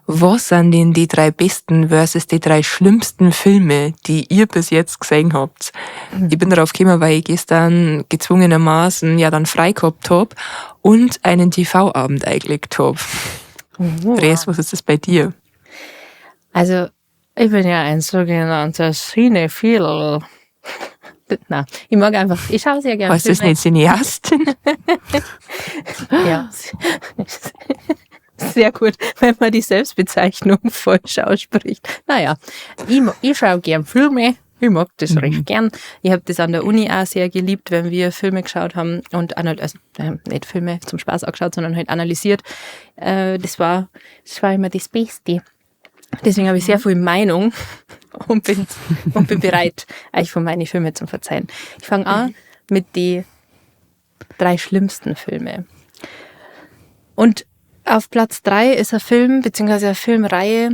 Was sind denn die drei besten versus die drei schlimmsten Filme, die ihr bis jetzt gesehen habt? Ich bin darauf gekommen, weil ich gestern gezwungenermaßen ja dann frei gehabt hab und einen TV-Abend eingelegt hab. Res, was ist das bei dir? Also, ich bin ja ein sogenannter Cinephil. Na, ich mag einfach, ich schaue sehr gerne Heißt das Filme. nicht Cineastin? Ja. Sehr gut, wenn man die Selbstbezeichnung falsch ausspricht. Naja, ich schaue gern Filme. Ich mag das recht gern. Ich habe das an der Uni auch sehr geliebt, wenn wir Filme geschaut haben und also, nicht Filme zum Spaß angeschaut, sondern halt analysiert. Das war immer das Beste. Deswegen habe ich sehr viel Meinung und bin bereit, euch von meinen Filmen zu verzeihen. Ich fange an mit die drei schlimmsten Filme. Und auf Platz 3 ist ein Film, beziehungsweise eine Filmreihe,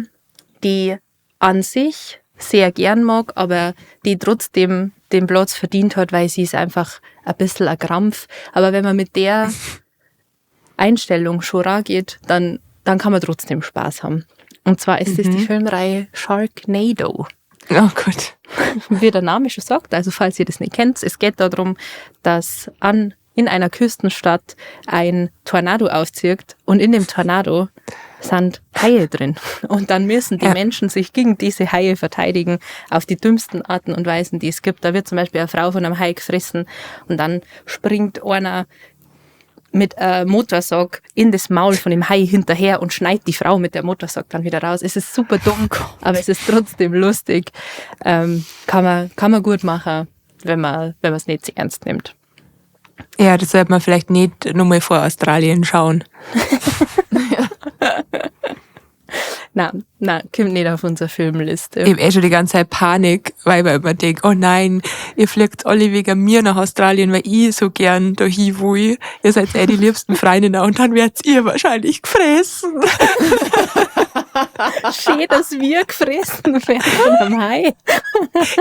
die an sich sehr gern mag, aber die trotzdem den Platz verdient hat, weil sie ist einfach ein bisschen ein Krampf. Aber wenn man mit der Einstellung schon rangeht, dann kann man trotzdem Spaß haben. Und zwar ist es die Filmreihe Sharknado. Oh Gott. Wie der Name schon sagt, also falls ihr das nicht kennt, es geht darum, dass in einer Küstenstadt ein Tornado auszieht und in dem Tornado sind Haie drin. Und dann müssen die Menschen sich gegen diese Haie verteidigen, auf die dümmsten Arten und Weisen, die es gibt. Da wird zum Beispiel eine Frau von einem Hai gefressen und dann springt einer mit einem Motorsaug in das Maul von dem Hai hinterher und schneidet die Frau mit der Motorsaug dann wieder raus. Es ist super dumm, aber es ist trotzdem lustig. Kann man gut machen, wenn man's nicht zu ernst nimmt. Ja, das sollte man vielleicht nicht nochmal vor Australien schauen. Nein, kommt nicht auf unsere Filmliste. Ich hab eh schon die ganze Zeit Panik, weil ich immer denk, oh nein, ihr fliegt alle wegen mir nach Australien, weil ich so gern da hin will. Ihr seid eh die liebsten Freundinnen und dann werdet ihr wahrscheinlich gefressen. Schön, dass wir gefressen werden von einem Hai.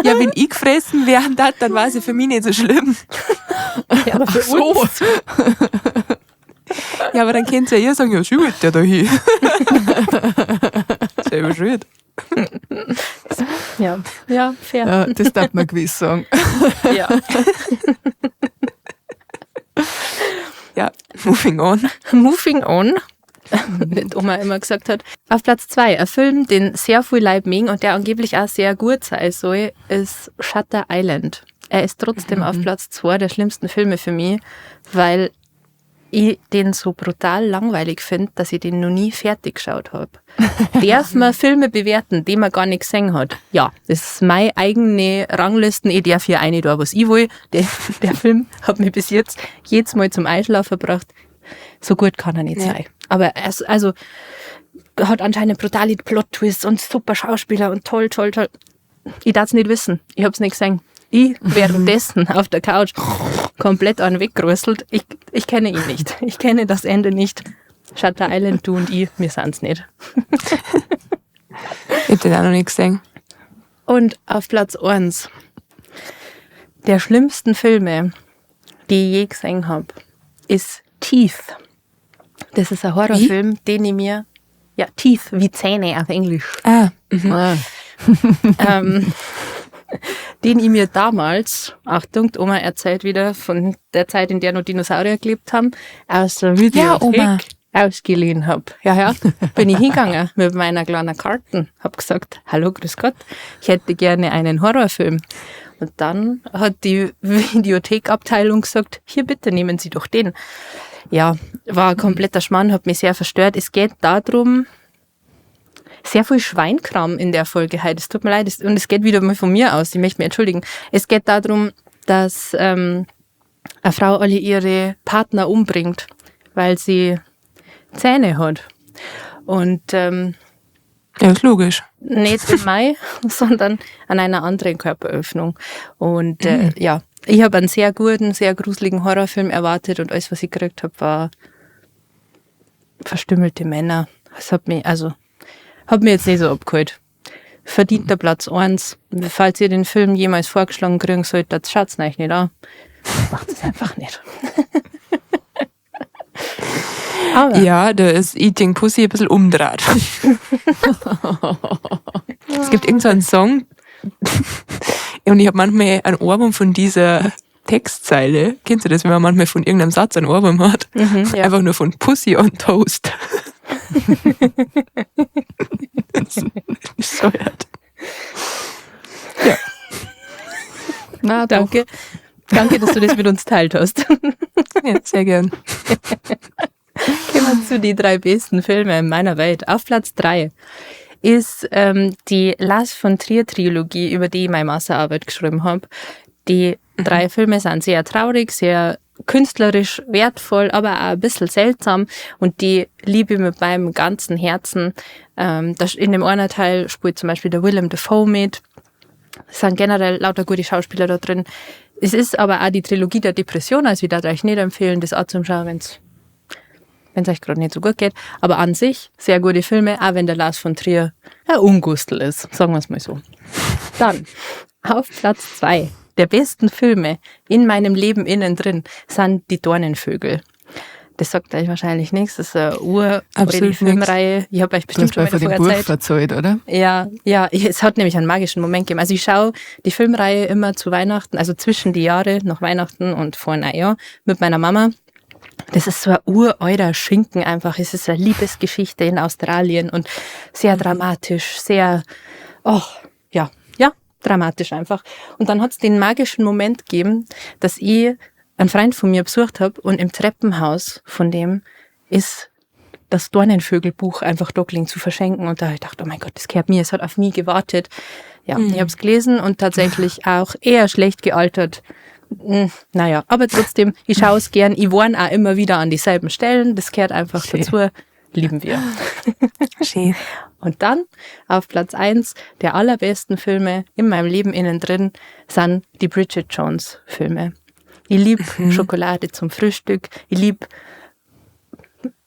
Ja, wenn ich gefressen werden darf, dann war es ja für mich nicht so schlimm. Ja, aber für Ach so. uns. Ja, aber dann könnt ihr ja sagen, ja, schön, der da hin. Selber schuld. Ja, ja, fair. Ja, das darf man gewiss sagen. Ja. Ja, moving on. Moving on, wie die Oma immer gesagt hat. Auf Platz 2, ein Film, den sehr viel Leute mögen und der angeblich auch sehr gut sein soll, ist Shutter Island. Er ist trotzdem auf Platz 2 der schlimmsten Filme für mich, weil ich den so brutal langweilig find, dass ich den noch nie fertig geschaut hab. Darf man Filme bewerten, die man gar nicht gesehen hat? Ja, das ist meine eigene Ranglisten. Ich darf hier eine da, was ich will. Der Film hat mich bis jetzt jedes Mal zum Einschlafen gebracht. So gut kann er nicht sein. Aber er hat anscheinend brutale Plot-Twists und super Schauspieler und toll, toll, toll. Ich darf's nicht wissen. Ich hab's nicht gesehen. Ich währenddessen auf der Couch komplett an weggerüsselt. Ich kenne ihn nicht. Ich kenne das Ende nicht. Shutter Island, du und ich, wir sind's nicht. Ich hab den auch noch nicht gesehen. Und auf Platz 1 der schlimmsten Filme, die ich je gesehen hab, ist Teeth. Das ist ein Horrorfilm, Wie? den ich mir... Ja, Teeth, wie Zähne auf Englisch. Ah. Ah. Den ich mir damals, Achtung, die Oma erzählt wieder von der Zeit, in der noch Dinosaurier gelebt haben, aus der Videothek Ja, Oma. ausgeliehen hab. Ja, ja, bin ich hingegangen mit meiner kleinen Karten. Hab gesagt, hallo, grüß Gott, ich hätte gerne einen Horrorfilm. Und dann hat die Videothekabteilung gesagt, hier bitte, nehmen Sie doch den. Ja, war ein kompletter Schmarrn, hat mich sehr verstört. Es geht darum, sehr viel Schweinkram in der Folge heute. Es tut mir leid, und es geht wieder mal von mir aus, ich möchte mich entschuldigen. Es geht darum, dass eine Frau alle ihre Partner umbringt, weil sie Zähne hat. Und ja, ist logisch. Nicht im Mai, sondern an einer anderen Körperöffnung. Und ja, ich habe einen sehr guten, sehr gruseligen Horrorfilm erwartet und alles, was ich gekriegt habe, war verstümmelte Männer. Das hat mich, also, hat mich jetzt nicht so abgeholt. Verdient der Platz 1. Falls ihr den Film jemals vorgeschlagen kriegen sollt, dann schaut's euch nicht an. Macht es einfach nicht. Aber Ja, da ist Eating Pussy ein bisschen umdraht. Es gibt irgend so einen Song und ich habe manchmal einen Ohrwurm von dieser Textzeile. Kennst du das, wenn man manchmal von irgendeinem Satz einen Ohrwurm hat? Ja. Einfach nur von Pussy on Toast. Das ist bescheuert. Na, doch. Danke. Danke, dass du das mit uns teilt hast. Ja, sehr gern. Gehen wir zu die drei besten Filme in meiner Welt. Auf Platz 3 ist die Lars von Trier Trilogie, über die ich meine Masterarbeit geschrieben habe. Die drei Filme sind sehr traurig, sehr künstlerisch wertvoll, aber auch ein bisschen seltsam und die liebe ich mit meinem ganzen Herzen. In dem einen Teil spielt zum Beispiel der Willem Dafoe mit. Es sind generell lauter gute Schauspieler da drin. Es ist aber auch die Trilogie der Depression, also ich würde euch nicht empfehlen, das auch zum Schauen, wenn's euch gerade nicht so gut geht. Aber an sich sehr gute Filme, auch wenn der Lars von Trier ein Ungustel ist, sagen wir's mal so. Dann auf Platz 2 der besten Filme in meinem Leben innen drin sind die Dornenvögel. Das sagt euch wahrscheinlich nichts. Das ist eine uralte Absolut nix. Filmreihe. Ich hab euch Du hast bestimmt schon mal mal von dem davor Buch erzählt. verzählt, oder? Ja, ja, es hat nämlich einen magischen Moment gegeben. Also ich schaue die Filmreihe immer zu Weihnachten, also zwischen die Jahre, nach Weihnachten und vor Neujahr, mit meiner Mama. Das ist so ein uralter Schinken einfach. Es ist eine Liebesgeschichte in Australien und sehr dramatisch, sehr, oh, ja, ja, dramatisch einfach. Und dann hat's den magischen Moment gegeben, dass ich einen Freund von mir besucht hab und im Treppenhaus von dem ist das Dornenvögelbuch einfach da gelegen zu verschenken. Und da hab ich gedacht, oh mein Gott, das gehört mir, es hat auf mich gewartet. Ja, ich hab's gelesen und tatsächlich auch eher schlecht gealtert. Naja, aber trotzdem, ich schaue es gern. Ich wohne auch immer wieder an dieselben Stellen. Das gehört einfach Schön. dazu. Lieben wir. Schön. Und dann auf Platz 1 der allerbesten Filme in meinem Leben innen drin sind die Bridget Jones Filme. Ich lieb Schokolade zum Frühstück. Ich lieb,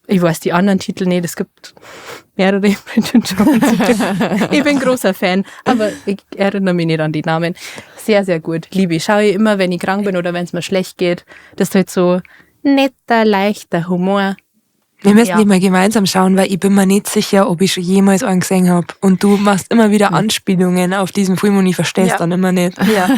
ich weiß die anderen Titel nicht, es gibt mehrere Bridget Jones. Ich bin großer Fan, aber ich erinnere mich nicht an die Namen. Sehr, sehr gut. Liebe ich. Schaue ich immer, wenn ich krank bin oder wenn es mir schlecht geht. Das ist halt so netter, leichter Humor. Wir müssen Ja. die mal gemeinsam schauen, weil ich bin mir nicht sicher, ob ich schon jemals einen gesehen hab. Und du machst immer wieder Anspielungen auf diesen Film und ich versteh's dann immer nicht. Ja.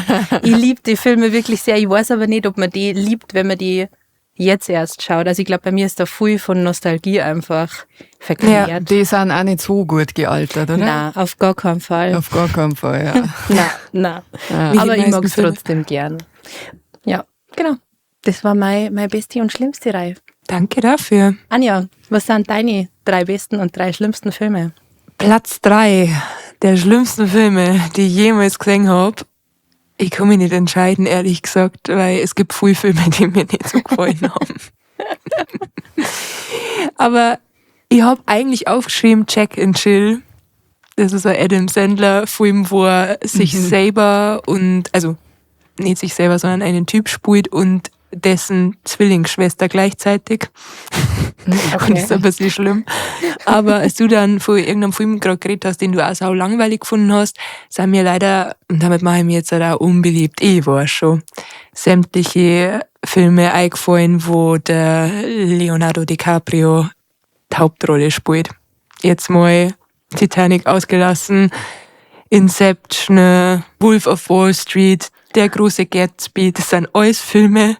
Ich lieb die Filme wirklich sehr. Ich weiß aber nicht, ob man die liebt, wenn man die jetzt erst schaut. Also ich glaub, bei mir ist da viel von Nostalgie einfach verklärt. Ja, die sind auch nicht so gut gealtert, oder? Nein, auf gar keinen Fall. Auf gar keinen Fall, ja. Nein, nein. Ja. Wie die Aber ich meisten mag's Filme. trotzdem gern. Ja, genau. Das war meine beste und schlimmste Reihe. Danke dafür. Anja, was sind deine 3 besten und 3 schlimmsten Filme? Platz 3 der schlimmsten Filme, die ich jemals gesehen hab. Ich kann mich nicht entscheiden, ehrlich gesagt, weil es gibt viele Filme, die mir nicht so gefallen haben. Aber ich hab eigentlich aufgeschrieben Jack and Jill. Das ist ein Adam Sandler-Film, wo er sich selber und, also nicht sich selber, sondern einen Typ spielt und dessen Zwillingsschwester gleichzeitig. Und das ist ein bisschen schlimm. Aber als du dann von irgendeinem Film gerade geredet hast, den du auch sau langweilig gefunden hast, sind mir leider, und damit mache ich mich jetzt halt auch unbeliebt, ich war schon, sämtliche Filme eingefallen, wo der Leonardo DiCaprio die Hauptrolle spielt. Jetzt mal Titanic ausgelassen, Inception, Wolf of Wall Street, Der große Gatsby, das sind alles Filme,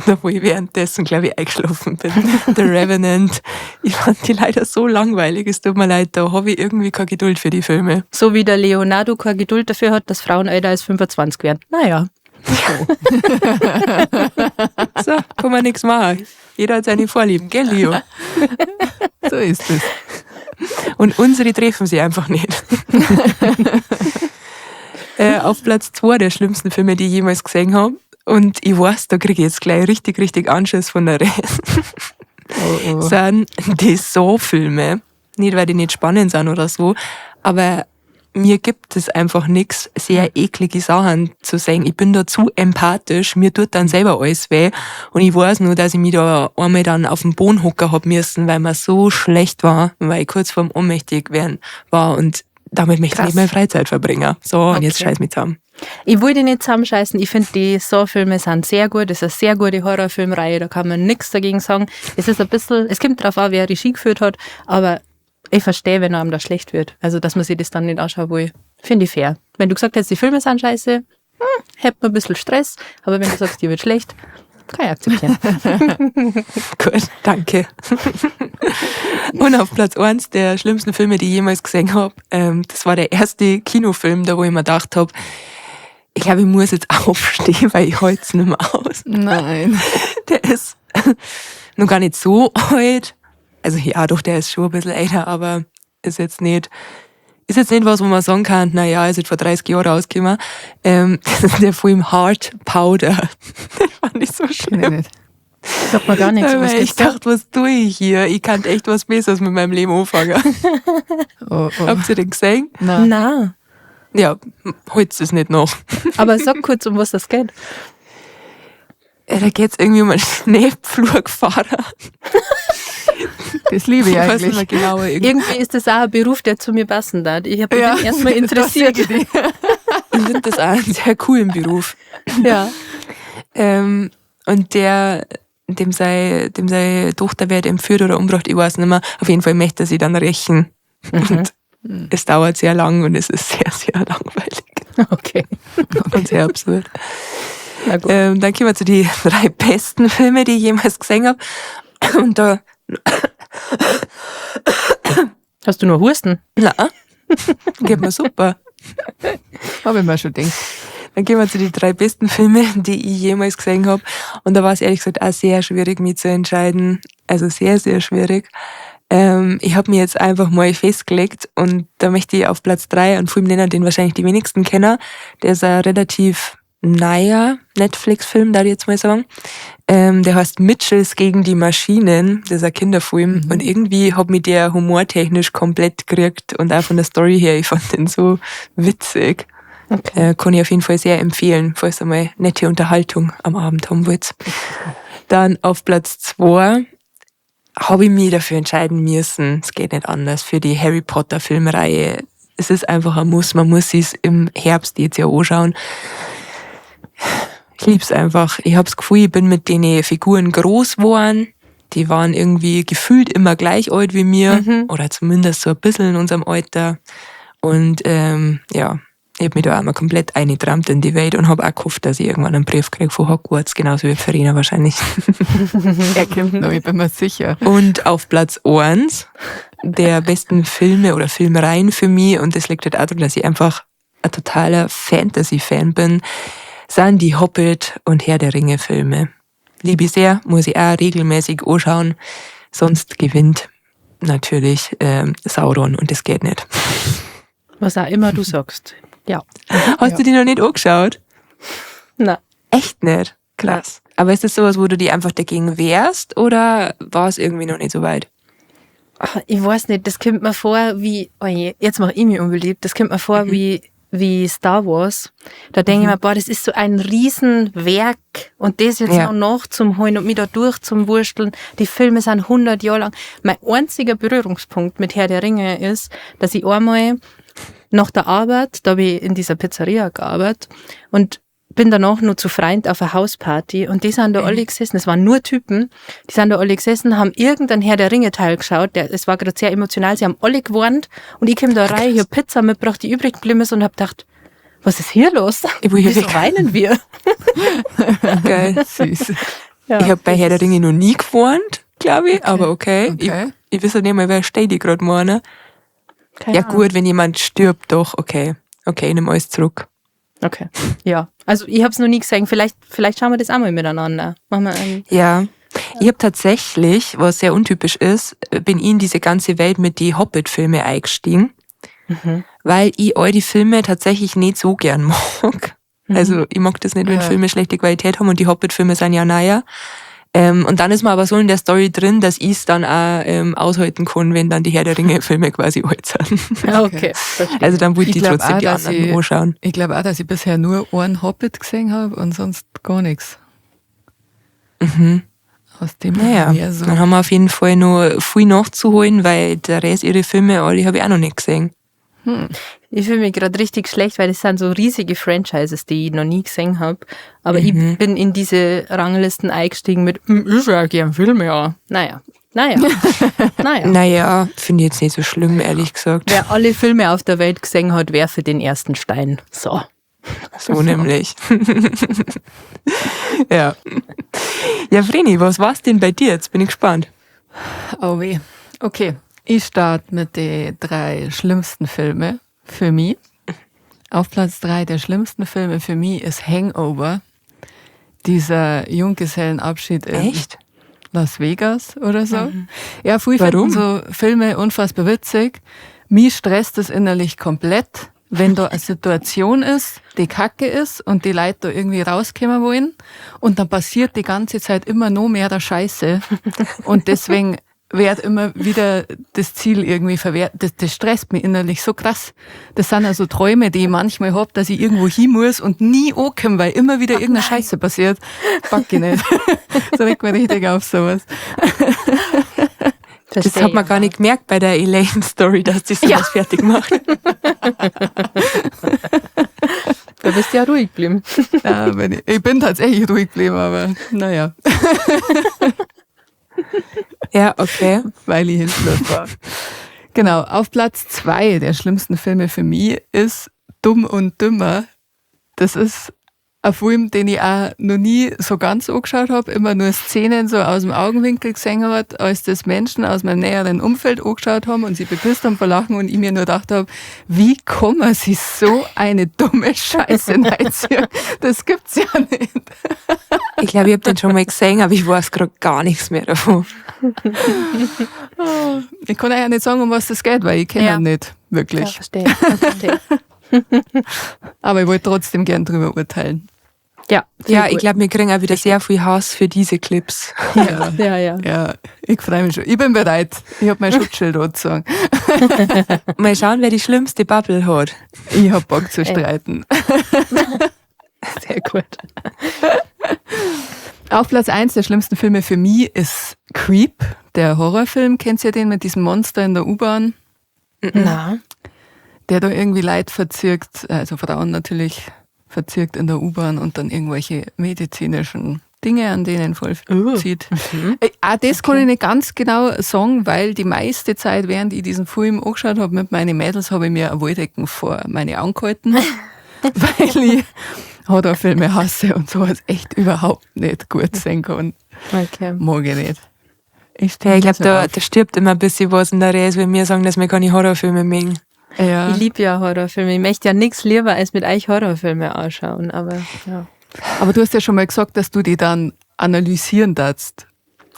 da wo ich währenddessen, glaub ich, eingeschlafen bin. The Revenant. Ich fand die leider so langweilig, es tut mir leid, da hab ich irgendwie keine Geduld für die Filme. So wie der Leonardo keine Geduld dafür hat, dass Frauen älter als 25 werden. Naja. So, kann man nichts machen. Jeder hat seine Vorlieben, gell, Leo? So ist es. Und unsere treffen sie einfach nicht. Auf Platz 2 der schlimmsten Filme, die ich jemals gesehen habe. Und ich weiß, da kriege ich jetzt gleich richtig, richtig Anschiss von der Rest. Oh, oh. Sind die Saw-Filme. Nicht, weil die nicht spannend sind oder so, aber mir gibt es einfach nix, sehr eklige Sachen zu sehen. Ich bin da zu empathisch, mir tut dann selber alles weh. Und ich weiß nur, dass ich mich da einmal dann auf den Boden hocken hab müssen, weil mir so schlecht war, weil ich kurz vorm Ohnmächtig werden war. Und Damit möchte ich Krass. nicht meine Freizeit verbringen. So, und jetzt Okay. scheiß mich zusammen. Ich wollte nicht zusammenscheißen. Ich finde, die Saw-Filme sind sehr gut. Es ist eine sehr gute Horrorfilmreihe. Da kann man nichts dagegen sagen. Es ist ein bisschen, es kommt drauf an, wer Regie geführt hat, aber ich verstehe, wenn einem das schlecht wird. Also, dass man sich das dann nicht anschauen will. Finde ich fair. Wenn du gesagt hättest, die Filme sind scheiße, hätte man ein bisschen Stress. Aber wenn du sagst, die wird schlecht, kann ich akzeptieren. Gut, danke. Und auf Platz 1 der schlimmsten Filme, die ich jemals gesehen habe, das war der erste Kinofilm, da wo ich mir gedacht habe, ich glaube, ich muss jetzt aufstehen, weil ich halte es nicht mehr aus. Nein. Der ist noch gar nicht so alt. Also ja, doch, der ist schon ein bisschen älter, aber ist jetzt nicht was, wo man sagen kann, na ja, ist jetzt vor 30 Jahren rausgekommen. Das ist der Film Hard Powder. Den fand ich so schlimm. Kenn ich nicht. Sagt man gar nichts. Aber Was ich gibt's da? dachte, was tue ich hier? Ich kann echt was Besseres mit meinem Leben anfangen. Oh, oh. Habt ihr den gesehen? Nein. Na, Ja, holt's es nicht noch. aber sag kurz, um was das geht. Ja, da geht's irgendwie um einen Schneepflugfahrer. Das liebe ich Ich weiß nicht eigentlich. mehr genau. Irgendwie. Irgendwie ist das auch ein Beruf, der zu mir passen darf. Ich bin Ja. erstmal interessiert. Das sehe ich. Ich finde das auch einen sehr coolen Beruf. Ja. Und dem sei Tochter wird entführt oder umgebracht, ich weiß nicht mehr. Auf jeden Fall möchte er sie dann rächen. Und es dauert sehr lang und es ist sehr, sehr langweilig Okay. und sehr absurd. Na gut. Dann kommen wir zu den 3 besten Filmen, die ich jemals gesehen habe. Und da. Hast du nur Husten? Na, geht mir super. Habe ich mir schon gedacht. Dann gehen wir zu den 3 besten Filmen, die ich jemals gesehen habe. Und da war es ehrlich gesagt auch sehr schwierig, mich zu entscheiden. Also sehr, sehr schwierig. Ich habe mir jetzt einfach mal festgelegt und da möchte ich auf Platz 3 einen Film nennen, den wahrscheinlich die wenigsten kennen. Der ist ein relativ neuer Netflix-Film, darf ich jetzt mal sagen. Der heißt Mitchells gegen die Maschinen. Das ist ein Kinderfilm. Und irgendwie hat mich der humortechnisch komplett gekriegt und auch von der Story her, ich fand den so witzig. Okay. Kann ich auf jeden Fall sehr empfehlen, falls ihr mal nette Unterhaltung am Abend haben wollt. Dann auf Platz 2 habe ich mich dafür entscheiden müssen, es geht nicht anders, für die Harry Potter Filmreihe. Es ist einfach ein Muss, man muss sich's im Herbst jetzt ja anschauen. Ich lieb's einfach. Ich hab's Gefühl, ich bin mit den Figuren groß geworden. Die waren irgendwie gefühlt immer gleich alt wie mir. Oder zumindest so ein bisschen in unserem Alter. Und ich hab mich da einmal komplett eingetrampt in die Welt und hab auch gehofft, dass ich irgendwann einen Brief krieg von Hogwarts, genauso wie Verena wahrscheinlich. Er kommt noch, ich bin mir sicher. Und auf Platz 1 der besten Filme oder Filmreihen für mich, und das liegt halt auch daran, dass ich einfach ein totaler Fantasy-Fan bin, sind die Hobbit- und Herr der Ringe-Filme. Liebe ich sehr, muss ich auch regelmäßig anschauen, sonst gewinnt natürlich Sauron und das geht nicht. Was auch immer du sagst. Ja. Hast du die noch nicht angeschaut? Nein. Echt nicht? Krass. Aber ist das sowas, wo du dich einfach dagegen wehrst oder war es irgendwie noch nicht so weit? Ach, ich weiß nicht, das kommt mir vor wie, oh je, jetzt mach ich mich unbeliebt, das kommt mir vor wie Star Wars. Da denke ich mir, boah, das ist so ein Riesenwerk und das jetzt noch nachzuholen und mich da durch zum Wursteln. Die Filme sind 100 Jahre lang. Mein einziger Berührungspunkt mit Herr der Ringe ist, dass ich einmal nach der Arbeit, da habe ich in dieser Pizzeria gearbeitet und bin danach nur zu Freund auf eine Hausparty und die sind da alle gesessen, es waren nur Typen, die sind da alle gesessen, haben irgendein Herr der Ringe Teil geschaut, es war gerade sehr emotional, sie haben alle gewarnt und ich komme da rein, ich hab Pizza mitgebracht, die übrig geblieben ist und hab gedacht, was ist hier los? Ich will hier Wieso weg. weinen wir? Geil. Süß. Ja. Ich hab bei Herr der Ringe noch nie gewarnt, glaub ich, aber okay. Okay. Ich weiß nicht mal, wer steht die grad meine. Keine Ja Ahnung. gut, wenn jemand stirbt, doch, okay. Okay, ich nehme alles zurück. Okay, ja. Also ich hab's noch nie gesehen, vielleicht schauen wir das auch mal miteinander. Machen wir einen. Ja. Ich hab tatsächlich, was sehr untypisch ist, bin ich in diese ganze Welt mit die Hobbit-Filme eingestiegen, weil ich all die Filme tatsächlich nicht so gern mag. Also ich mag das nicht, wenn Filme schlechte Qualität haben und die Hobbit-Filme sind ja neuer. Und dann ist man aber so in der Story drin, dass ich's dann auch aushalten kann, wenn dann die Herr der Ringe-Filme quasi alt sind. Okay, verstehe. Also dann wollte Ich ich glaub trotzdem auch, die dass anderen ich anschauen. Ich glaube auch, dass ich bisher nur einen Hobbit gesehen habe und sonst gar nichts. Aus dem Naja, Universum. dann haben wir auf jeden Fall noch viel nachzuholen, weil der Rest ihre Filme alle habe ich auch noch nicht gesehen. Ich fühle mich gerade richtig schlecht, weil das sind so riesige Franchises, die ich noch nie gesehen habe. Aber ich bin in diese Ranglisten eingestiegen mit, ich schaue gern Filme, ja. Naja, naja, naja. Naja, finde ich jetzt nicht so schlimm, ehrlich gesagt. Wer alle Filme auf der Welt gesehen hat, werfe den ersten Stein. So. So nämlich. Ja. Ja, Vreni, was war's denn bei dir? Jetzt bin ich gespannt. Oh weh. Okay, ich starte mit den 3 schlimmsten Filme für mich. Auf Platz 3 der schlimmsten Filme für mich ist Hangover. Dieser Junggesellenabschied in Echt? Las Vegas oder so. Ja, früher Warum? finden so Filme unfassbar witzig. Mich stresst das innerlich komplett, wenn da eine Situation ist, die kacke ist und die Leute da irgendwie rauskommen wollen und dann passiert die ganze Zeit immer noch mehr der Scheiße und deswegen wird immer wieder das Ziel irgendwie verwehrt. Das stresst mich innerlich so krass. Das sind also Träume, die ich manchmal hab, dass ich irgendwo hin muss und nie ankomme, weil immer wieder irgendeine Scheiße passiert. Pack ich nicht. So regt mich richtig auf sowas. Das Verstehe hat man ich gar nicht gemerkt bei der Elaine-Story, dass die sowas fertig macht. Du bist ja ruhig geblieben. Ja, ich bin tatsächlich ruhig geblieben, aber naja. Ja, okay. Weil ich hilflos war. Genau, auf Platz 2 der schlimmsten Filme für mich ist Dumm und Dümmer. Das ist ein Film, den ich auch noch nie so ganz angeschaut hab, immer nur Szenen so aus dem Augenwinkel gesehen hab, als das Menschen aus meinem näheren Umfeld angeschaut haben und sie bepisst haben vor Lachen und ich mir nur gedacht hab, wie kann man sich so eine dumme Scheiße reinziehen? Das gibt's ja nicht. Ich glaube, ich hab den schon mal gesehen, aber ich weiß grad gar nichts mehr davon. Ich kann euch ja nicht sagen, um was das geht, weil ich kenn ihn nicht wirklich. Ja, verstehe. Verstehe. Aber ich wollte trotzdem gern drüber urteilen. Ja, Ja, gut. ich glaub, wir kriegen auch wieder sehr viel Hass für diese Clips. Ja. Ja, ja. Ja, ich freu mich schon. Ich bin bereit. Ich hab mein Schutzschild angezogen. Mal schauen, wer die schlimmste Bubble hat. Ich hab Bock zu streiten. Sehr gut. Auf Platz 1 der schlimmsten Filme für mich ist Creep, der Horrorfilm. Kennt ihr den mit diesem Monster in der U-Bahn? Na. Der da irgendwie Leid verzirkt, also Frauen natürlich verzirkt in der U-Bahn und dann irgendwelche medizinischen Dinge an denen vollzieht. Auch das kann ich nicht ganz genau sagen, weil die meiste Zeit, während ich diesen Film angeschaut habe mit meinen Mädels, habe ich mir eine Wolldecken vor meine Augen gehalten, weil ich Horrorfilme hasse und sowas echt überhaupt nicht gut sehen kann. Mag ich nicht. Ich Ja, ich glaub, so auf. da stirbt immer ein bisschen was in der Reise, wenn wir sagen, dass wir keine Horrorfilme mögen. Ja. Ich lieb ja Horrorfilme. Ich möchte ja nichts lieber, als mit euch Horrorfilme anschauen. Aber, ja. Aber du hast ja schon mal gesagt, dass du die dann analysieren darfst.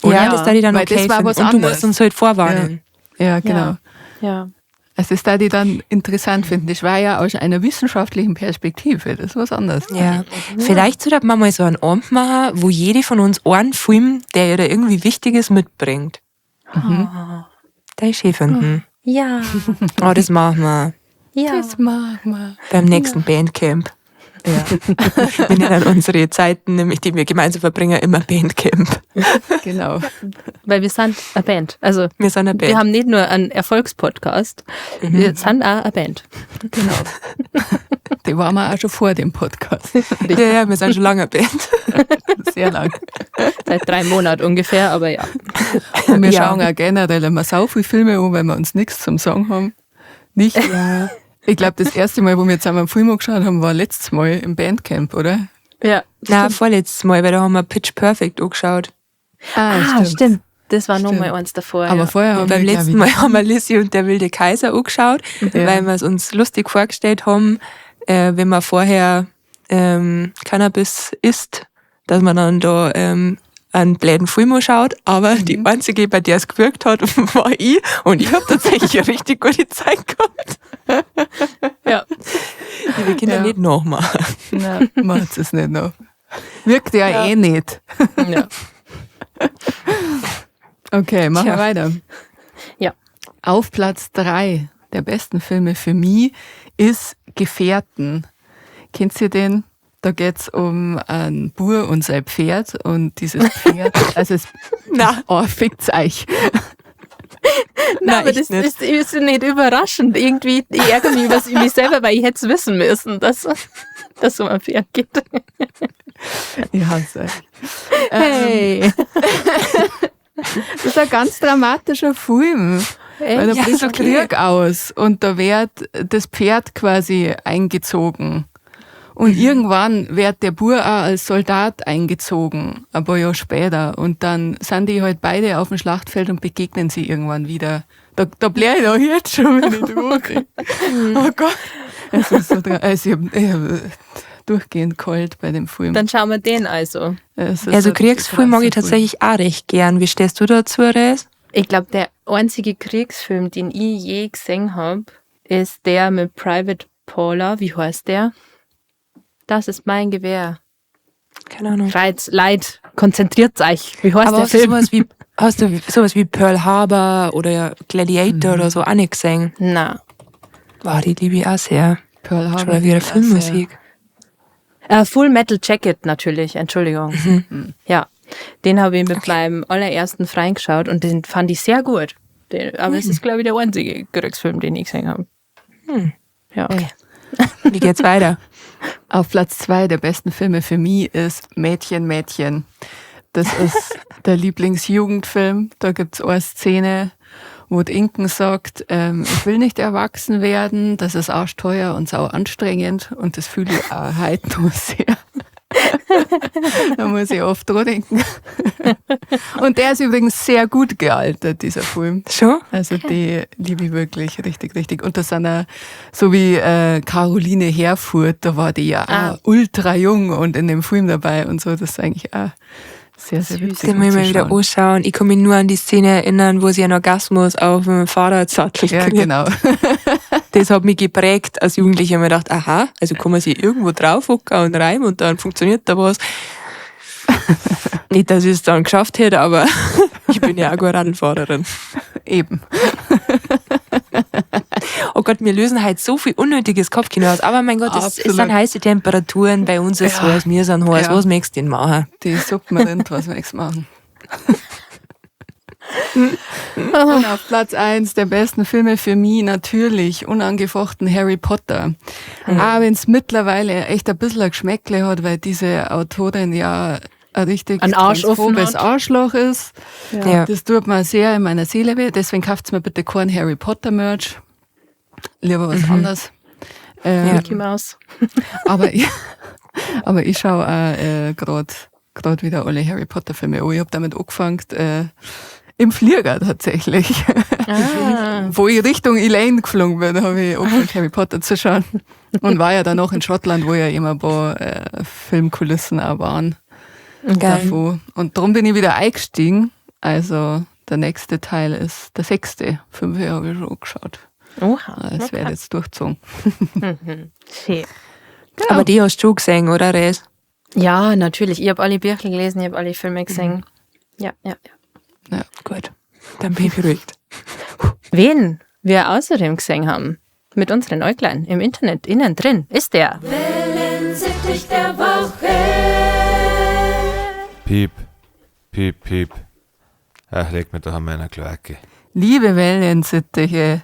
Oder? Ja, Ja, das darf ich dann Weil okay das war finden. was Und du anderes. musst uns halt vorwarnen. Ja, ja, genau. Ja. Ja. Also das darf ich dann interessant finden. Das war ja aus einer wissenschaftlichen Perspektive. Das ist was anderes. Ja. Vielleicht sollte man mal so einen Abend machen, wo jede von uns einen Film, der ihr da irgendwie wichtig ist, mitbringt. Der ist schön finden. Ja. Oh, das machen wir. Ja. Das machen wir. Beim nächsten Bandcamp. Ja. Wir nennen unsere Zeiten, nämlich die wir gemeinsam verbringen, immer Bandcamp. Genau. Weil wir sind eine Band. Also Wir sind eine Band. Wir haben nicht nur einen Erfolgspodcast, wir sind auch eine Band. Genau. Die waren wir auch schon vor dem Podcast. Ja, ja, wir sind schon lange eine Band. Sehr lang. Seit 3 Monaten ungefähr, aber ja. Und wir Ja. schauen auch generell immer sau viele Filme an, weil wir uns nichts zum Sagen haben. Nicht? Ja. Ich glaub, das erste Mal, wo wir zusammen einen Film angeschaut haben, war letztes Mal im Bandcamp, oder? Ja. Nein, vorletztes Mal, weil da haben wir Pitch Perfect angeschaut. Ah, stimmt. Das war Stimmt. nochmal eins davor. Aber ja. vorher haben Und beim wir, glaub letzten ich, Mal haben wir Lissy und der wilde Kaiser angeschaut, Ja. weil wir es uns lustig vorgestellt haben, wenn man vorher Cannabis isst, dass man dann da einen blöden Film anschaut. Aber die einzige, bei der es gewirkt hat, war ich. Und ich hab tatsächlich eine richtig gute Zeit gehabt. Ja. Die wir Kinder Ja. nicht nachmachen. Nein, macht es nicht noch. Wirkt ja, eh nicht. Ja. Okay, machen wir Tja. weiter. Ja. Auf Platz 3 der besten Filme für mich ist Gefährten. Kennt ihr den? Da geht's um einen Bur und sein Pferd und dieses Pferd, also es, Na. Oh, fickt's euch. Nein, aber echt das nicht. ist nicht überraschend. Irgendwie, ich ärgere mich über mich selber, weil ich hätte es wissen müssen, dass es um ein Pferd geht. Ich hasse euch. Hey. Das ist ein ganz dramatischer Film. Weil da Ja, bricht ist okay. Krieg aus und da wird das Pferd quasi eingezogen. Und irgendwann wird der Bub auch als Soldat eingezogen, ein paar Jahre später. Und dann sind die halt beide auf dem Schlachtfeld und begegnen sie irgendwann wieder. Da blär ich doch jetzt schon, wenn ich drüber denke. Oh Gott. Es ist so also ich hab durchgehend kalt bei dem Film. Dann schauen wir den also. Es ist Also ein Kriegsfilm mag ich krasser Film. tatsächlich auch recht gern. Wie stehst du dazu, Res? Ich glaube, der einzige Kriegsfilm, den ich je gesehen habe, ist der mit Private Paula. Wie heißt der? Das ist mein Gewehr. Keine Ahnung. Reiz, Leid, konzentriert euch. Wie heißt Aber der hast du, Film? hast du sowas wie Pearl Harbor oder Gladiator oder so auch nicht gesehen? Na. Boah, die liebe ich auch sehr. Pearl Harbor. Schon wieder Filmmusik. Full Metal Jacket natürlich, Entschuldigung. Ja, den habe ich mit meinem allerersten Freund geschaut und den fand ich sehr gut. Aber es ist, glaube ich, der einzige Kriegsfilm, den ich gesehen habe. Ja. Okay. Wie geht's weiter? Auf Platz 2 der besten Filme für mich ist Mädchen, Mädchen. Das ist der Lieblingsjugendfilm. Da gibt's eine Szene, wo die Inken sagt, ich will nicht erwachsen werden, das ist arschteuer und sau anstrengend und das fühle ich auch heute noch sehr. Da muss ich oft dran denken. Und der ist übrigens sehr gut gealtert, dieser Film. Schon? Also die liebe ich wirklich richtig, richtig. Und das sind auch, so wie Caroline Herfurth, da war die ja auch ultra jung und in dem Film dabei und so. Das ist eigentlich auch sehr, sehr witzig. Den muss ich mir wieder anzuschauen. anschauen. Ich kann mich nur an die Szene erinnern, wo sie einen Orgasmus auf dem Fahrradsattel Ja, kriegt. genau. Das hat mich geprägt als Jugendliche. Ich hab mir gedacht, aha, also kann man sich irgendwo draufhocken und reimen und dann funktioniert da was. Nicht, dass ich es dann geschafft hätte, aber ich bin ja auch keine Radlfahrerin. Eben. Oh Gott, wir lösen halt so viel unnötiges Kopfkino aus. Aber mein Gott, es Absolut. sind heiße Temperaturen, bei uns ist Ja. heiß, wir sind heiß. Ja. Was möchtest du denn machen? Die Suppen rinnt, was wir nichts machen. Und auf Platz 1 der besten Filme für mich natürlich unangefochten Harry Potter. Auch wenn es mittlerweile echt ein bisschen ein Geschmäckle hat, weil diese Autorin ja ein richtig Ein Arsch offen transphobes hat. Arschloch ist. Ja. Das tut mir sehr in meiner Seele weh. Deswegen kauft's mir bitte kein Harry Potter Merch. Lieber was anderes. Mickey Mouse. Aber ich schaue auch gerade wieder alle Harry Potter Filme an. Ich habe damit angefangen, im Flieger tatsächlich. Ah. Wo ich Richtung Elaine geflogen bin, habe ich angefangen, Harry Potter zu schauen. Und war ja dann noch in Schottland, wo ja immer ein paar Filmkulissen auch waren. Geil. Davon. Und darum bin ich wieder eingestiegen. Also der nächste Teil ist der 6. 5 habe ich schon angeschaut. Oha. Das werde jetzt durchzogen. Schön. Genau. Aber die hast du schon gesehen, oder, Res? Ja, natürlich. Ich habe alle Bücher gelesen, ich habe alle Filme gesehen. Ja, ja, ja. Gut, dann bin ich beruhigt. Wen wir außerdem gesehen haben, mit unseren Äuglein im Internet innen drin, ist der. Wellensittich der Woche. Piep, piep, piep. Ach, leg mir doch an meiner Kloake. Liebe Wellensittiche,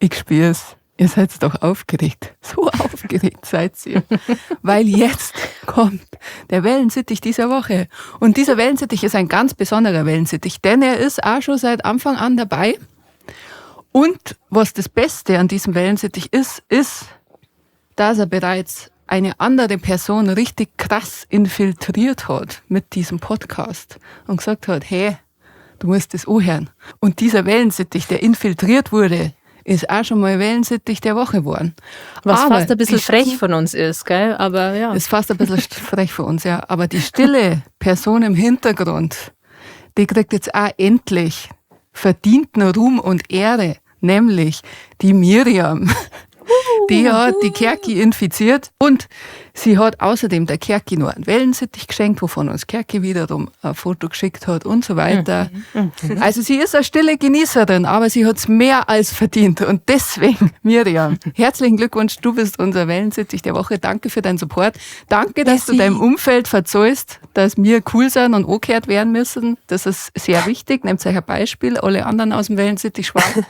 ich spür's. Ihr seid doch aufgeregt. So aufgeregt seid ihr. Weil jetzt kommt der Wellensittich dieser Woche. Und dieser Wellensittich ist ein ganz besonderer Wellensittich, denn er ist auch schon seit Anfang an dabei. Und was das Beste an diesem Wellensittich ist, ist, dass er bereits eine andere Person richtig krass infiltriert hat mit diesem Podcast und gesagt hat, hey, du musst das anhören. Und dieser Wellensittich, der infiltriert wurde, ist auch schon mal Wellensittich der Woche geworden. Was Aber fast ein bisschen die frech von uns ist, gell? Aber ja. Ist fast ein bisschen frech für uns, ja. Aber die stille Person im Hintergrund, die kriegt jetzt auch endlich verdienten Ruhm und Ehre, nämlich die Miriam. Die hat die Kerki infiziert und Sie hat außerdem der Kerki noch einen Wellensittich geschenkt, wovon uns Kerki wiederum ein Foto geschickt hat und so weiter. Also sie ist eine stille Genießerin, aber sie hat's mehr als verdient. Und deswegen, Miriam, herzlichen Glückwunsch, du bist unser Wellensittich der Woche. Danke für deinen Support. Danke, dass du Merci. deinem Umfeld verzeihst, dass wir cool sind und angehört werden müssen. Das ist sehr wichtig. Nehmt euch ein Beispiel, alle anderen aus dem Wellensittich schwarm.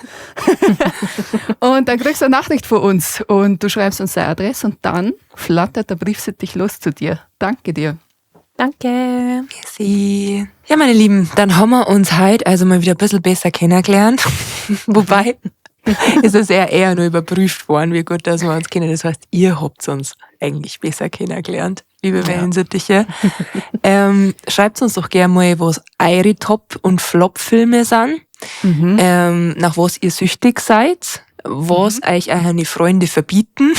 Und dann kriegst du eine Nachricht von uns und du schreibst uns deine Adresse und dann flattert der Briefsittich los zu dir. Danke dir. Danke. Merci. Ja, meine Lieben, dann haben wir uns heute also mal wieder ein bisschen besser kennengelernt. Wobei, es ist ja eher nur überprüft worden, wie gut, dass wir uns kennen. Das heißt, ihr habt uns eigentlich besser kennengelernt, liebe Wellensittiche. Schreibt uns doch gerne mal, was eure Top- und Flop-Filme sind, nach was ihr süchtig seid, was euch eure Freunde verbieten,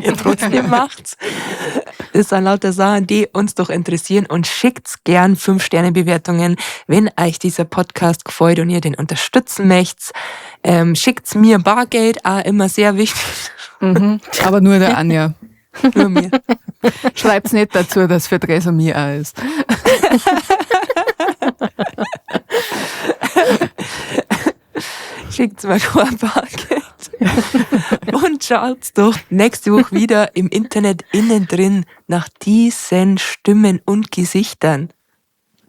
ihr trotzdem macht. Das sind lauter Sachen, die uns doch interessieren, und schickt's gern 5-Sterne-Bewertungen, wenn euch dieser Podcast gefällt und ihr den unterstützen möchtet. Schickt's mir Bargeld, auch immer sehr wichtig. Aber nur der Anja. Nur mir. Schreibt's nicht dazu, dass für Theresa mir auch ist. Schickt's mir kein Bargeld. Und schaut's doch nächste Woche wieder im Internet innen drin nach diesen Stimmen und Gesichtern.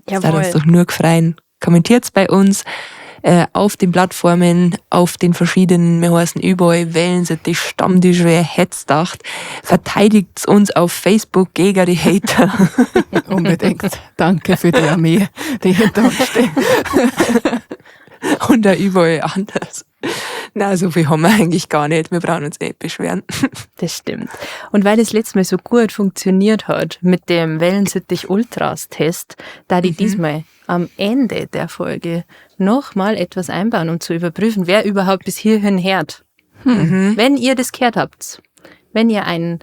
Das hat uns Jawohl. doch nur gefreut. Kommentiert's bei uns auf den Plattformen, auf den verschiedenen, wir heißen überall, Wellensittich, Stammtisch, wer hätt's gedacht. Verteidigt's uns auf Facebook gegen die Hater. Unbedingt. Danke für die Armee, die hinter uns steht. Und auch überall anders. Na, so viel haben wir eigentlich gar nicht. Wir brauchen uns nicht beschweren. Das stimmt. Und weil es letztes Mal so gut funktioniert hat mit dem Wellensittich Ultras Test, da die diesmal am Ende der Folge nochmal etwas einbauen, um zu überprüfen, wer überhaupt bis hierhin hört. Wenn ihr das gehört habt, wenn ihr ein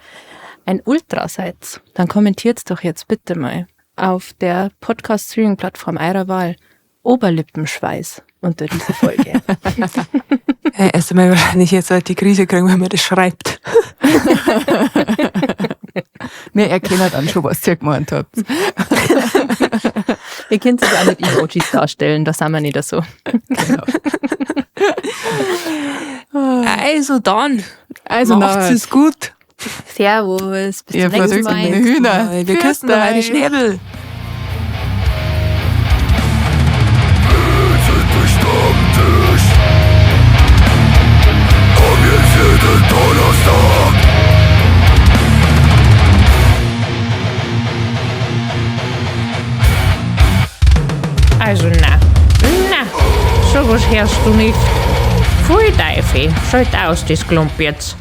Ultra seid, dann kommentiert's doch jetzt bitte mal auf der Podcast-Streaming-Plattform eurer Wahl Oberlippenschweiß unter diese Folge. Erst einmal wahrscheinlich jetzt halt die Krise kriegen, wenn man das schreibt. Wir erkennen dann schon, was ihr gemeint habt. Ihr könnt es auch mit Emojis darstellen, da sind wir nicht so. Genau. Also dann, Also macht's na, es gut. Servus, bis Ihr zum nächsten verrückten Mal. Hühner. Wir küssen noch eure Pfiat euch. Schnäbel. Also na, na, sowas hörst du nicht. Pfui Teufel, schalt aus das Klump jetzt.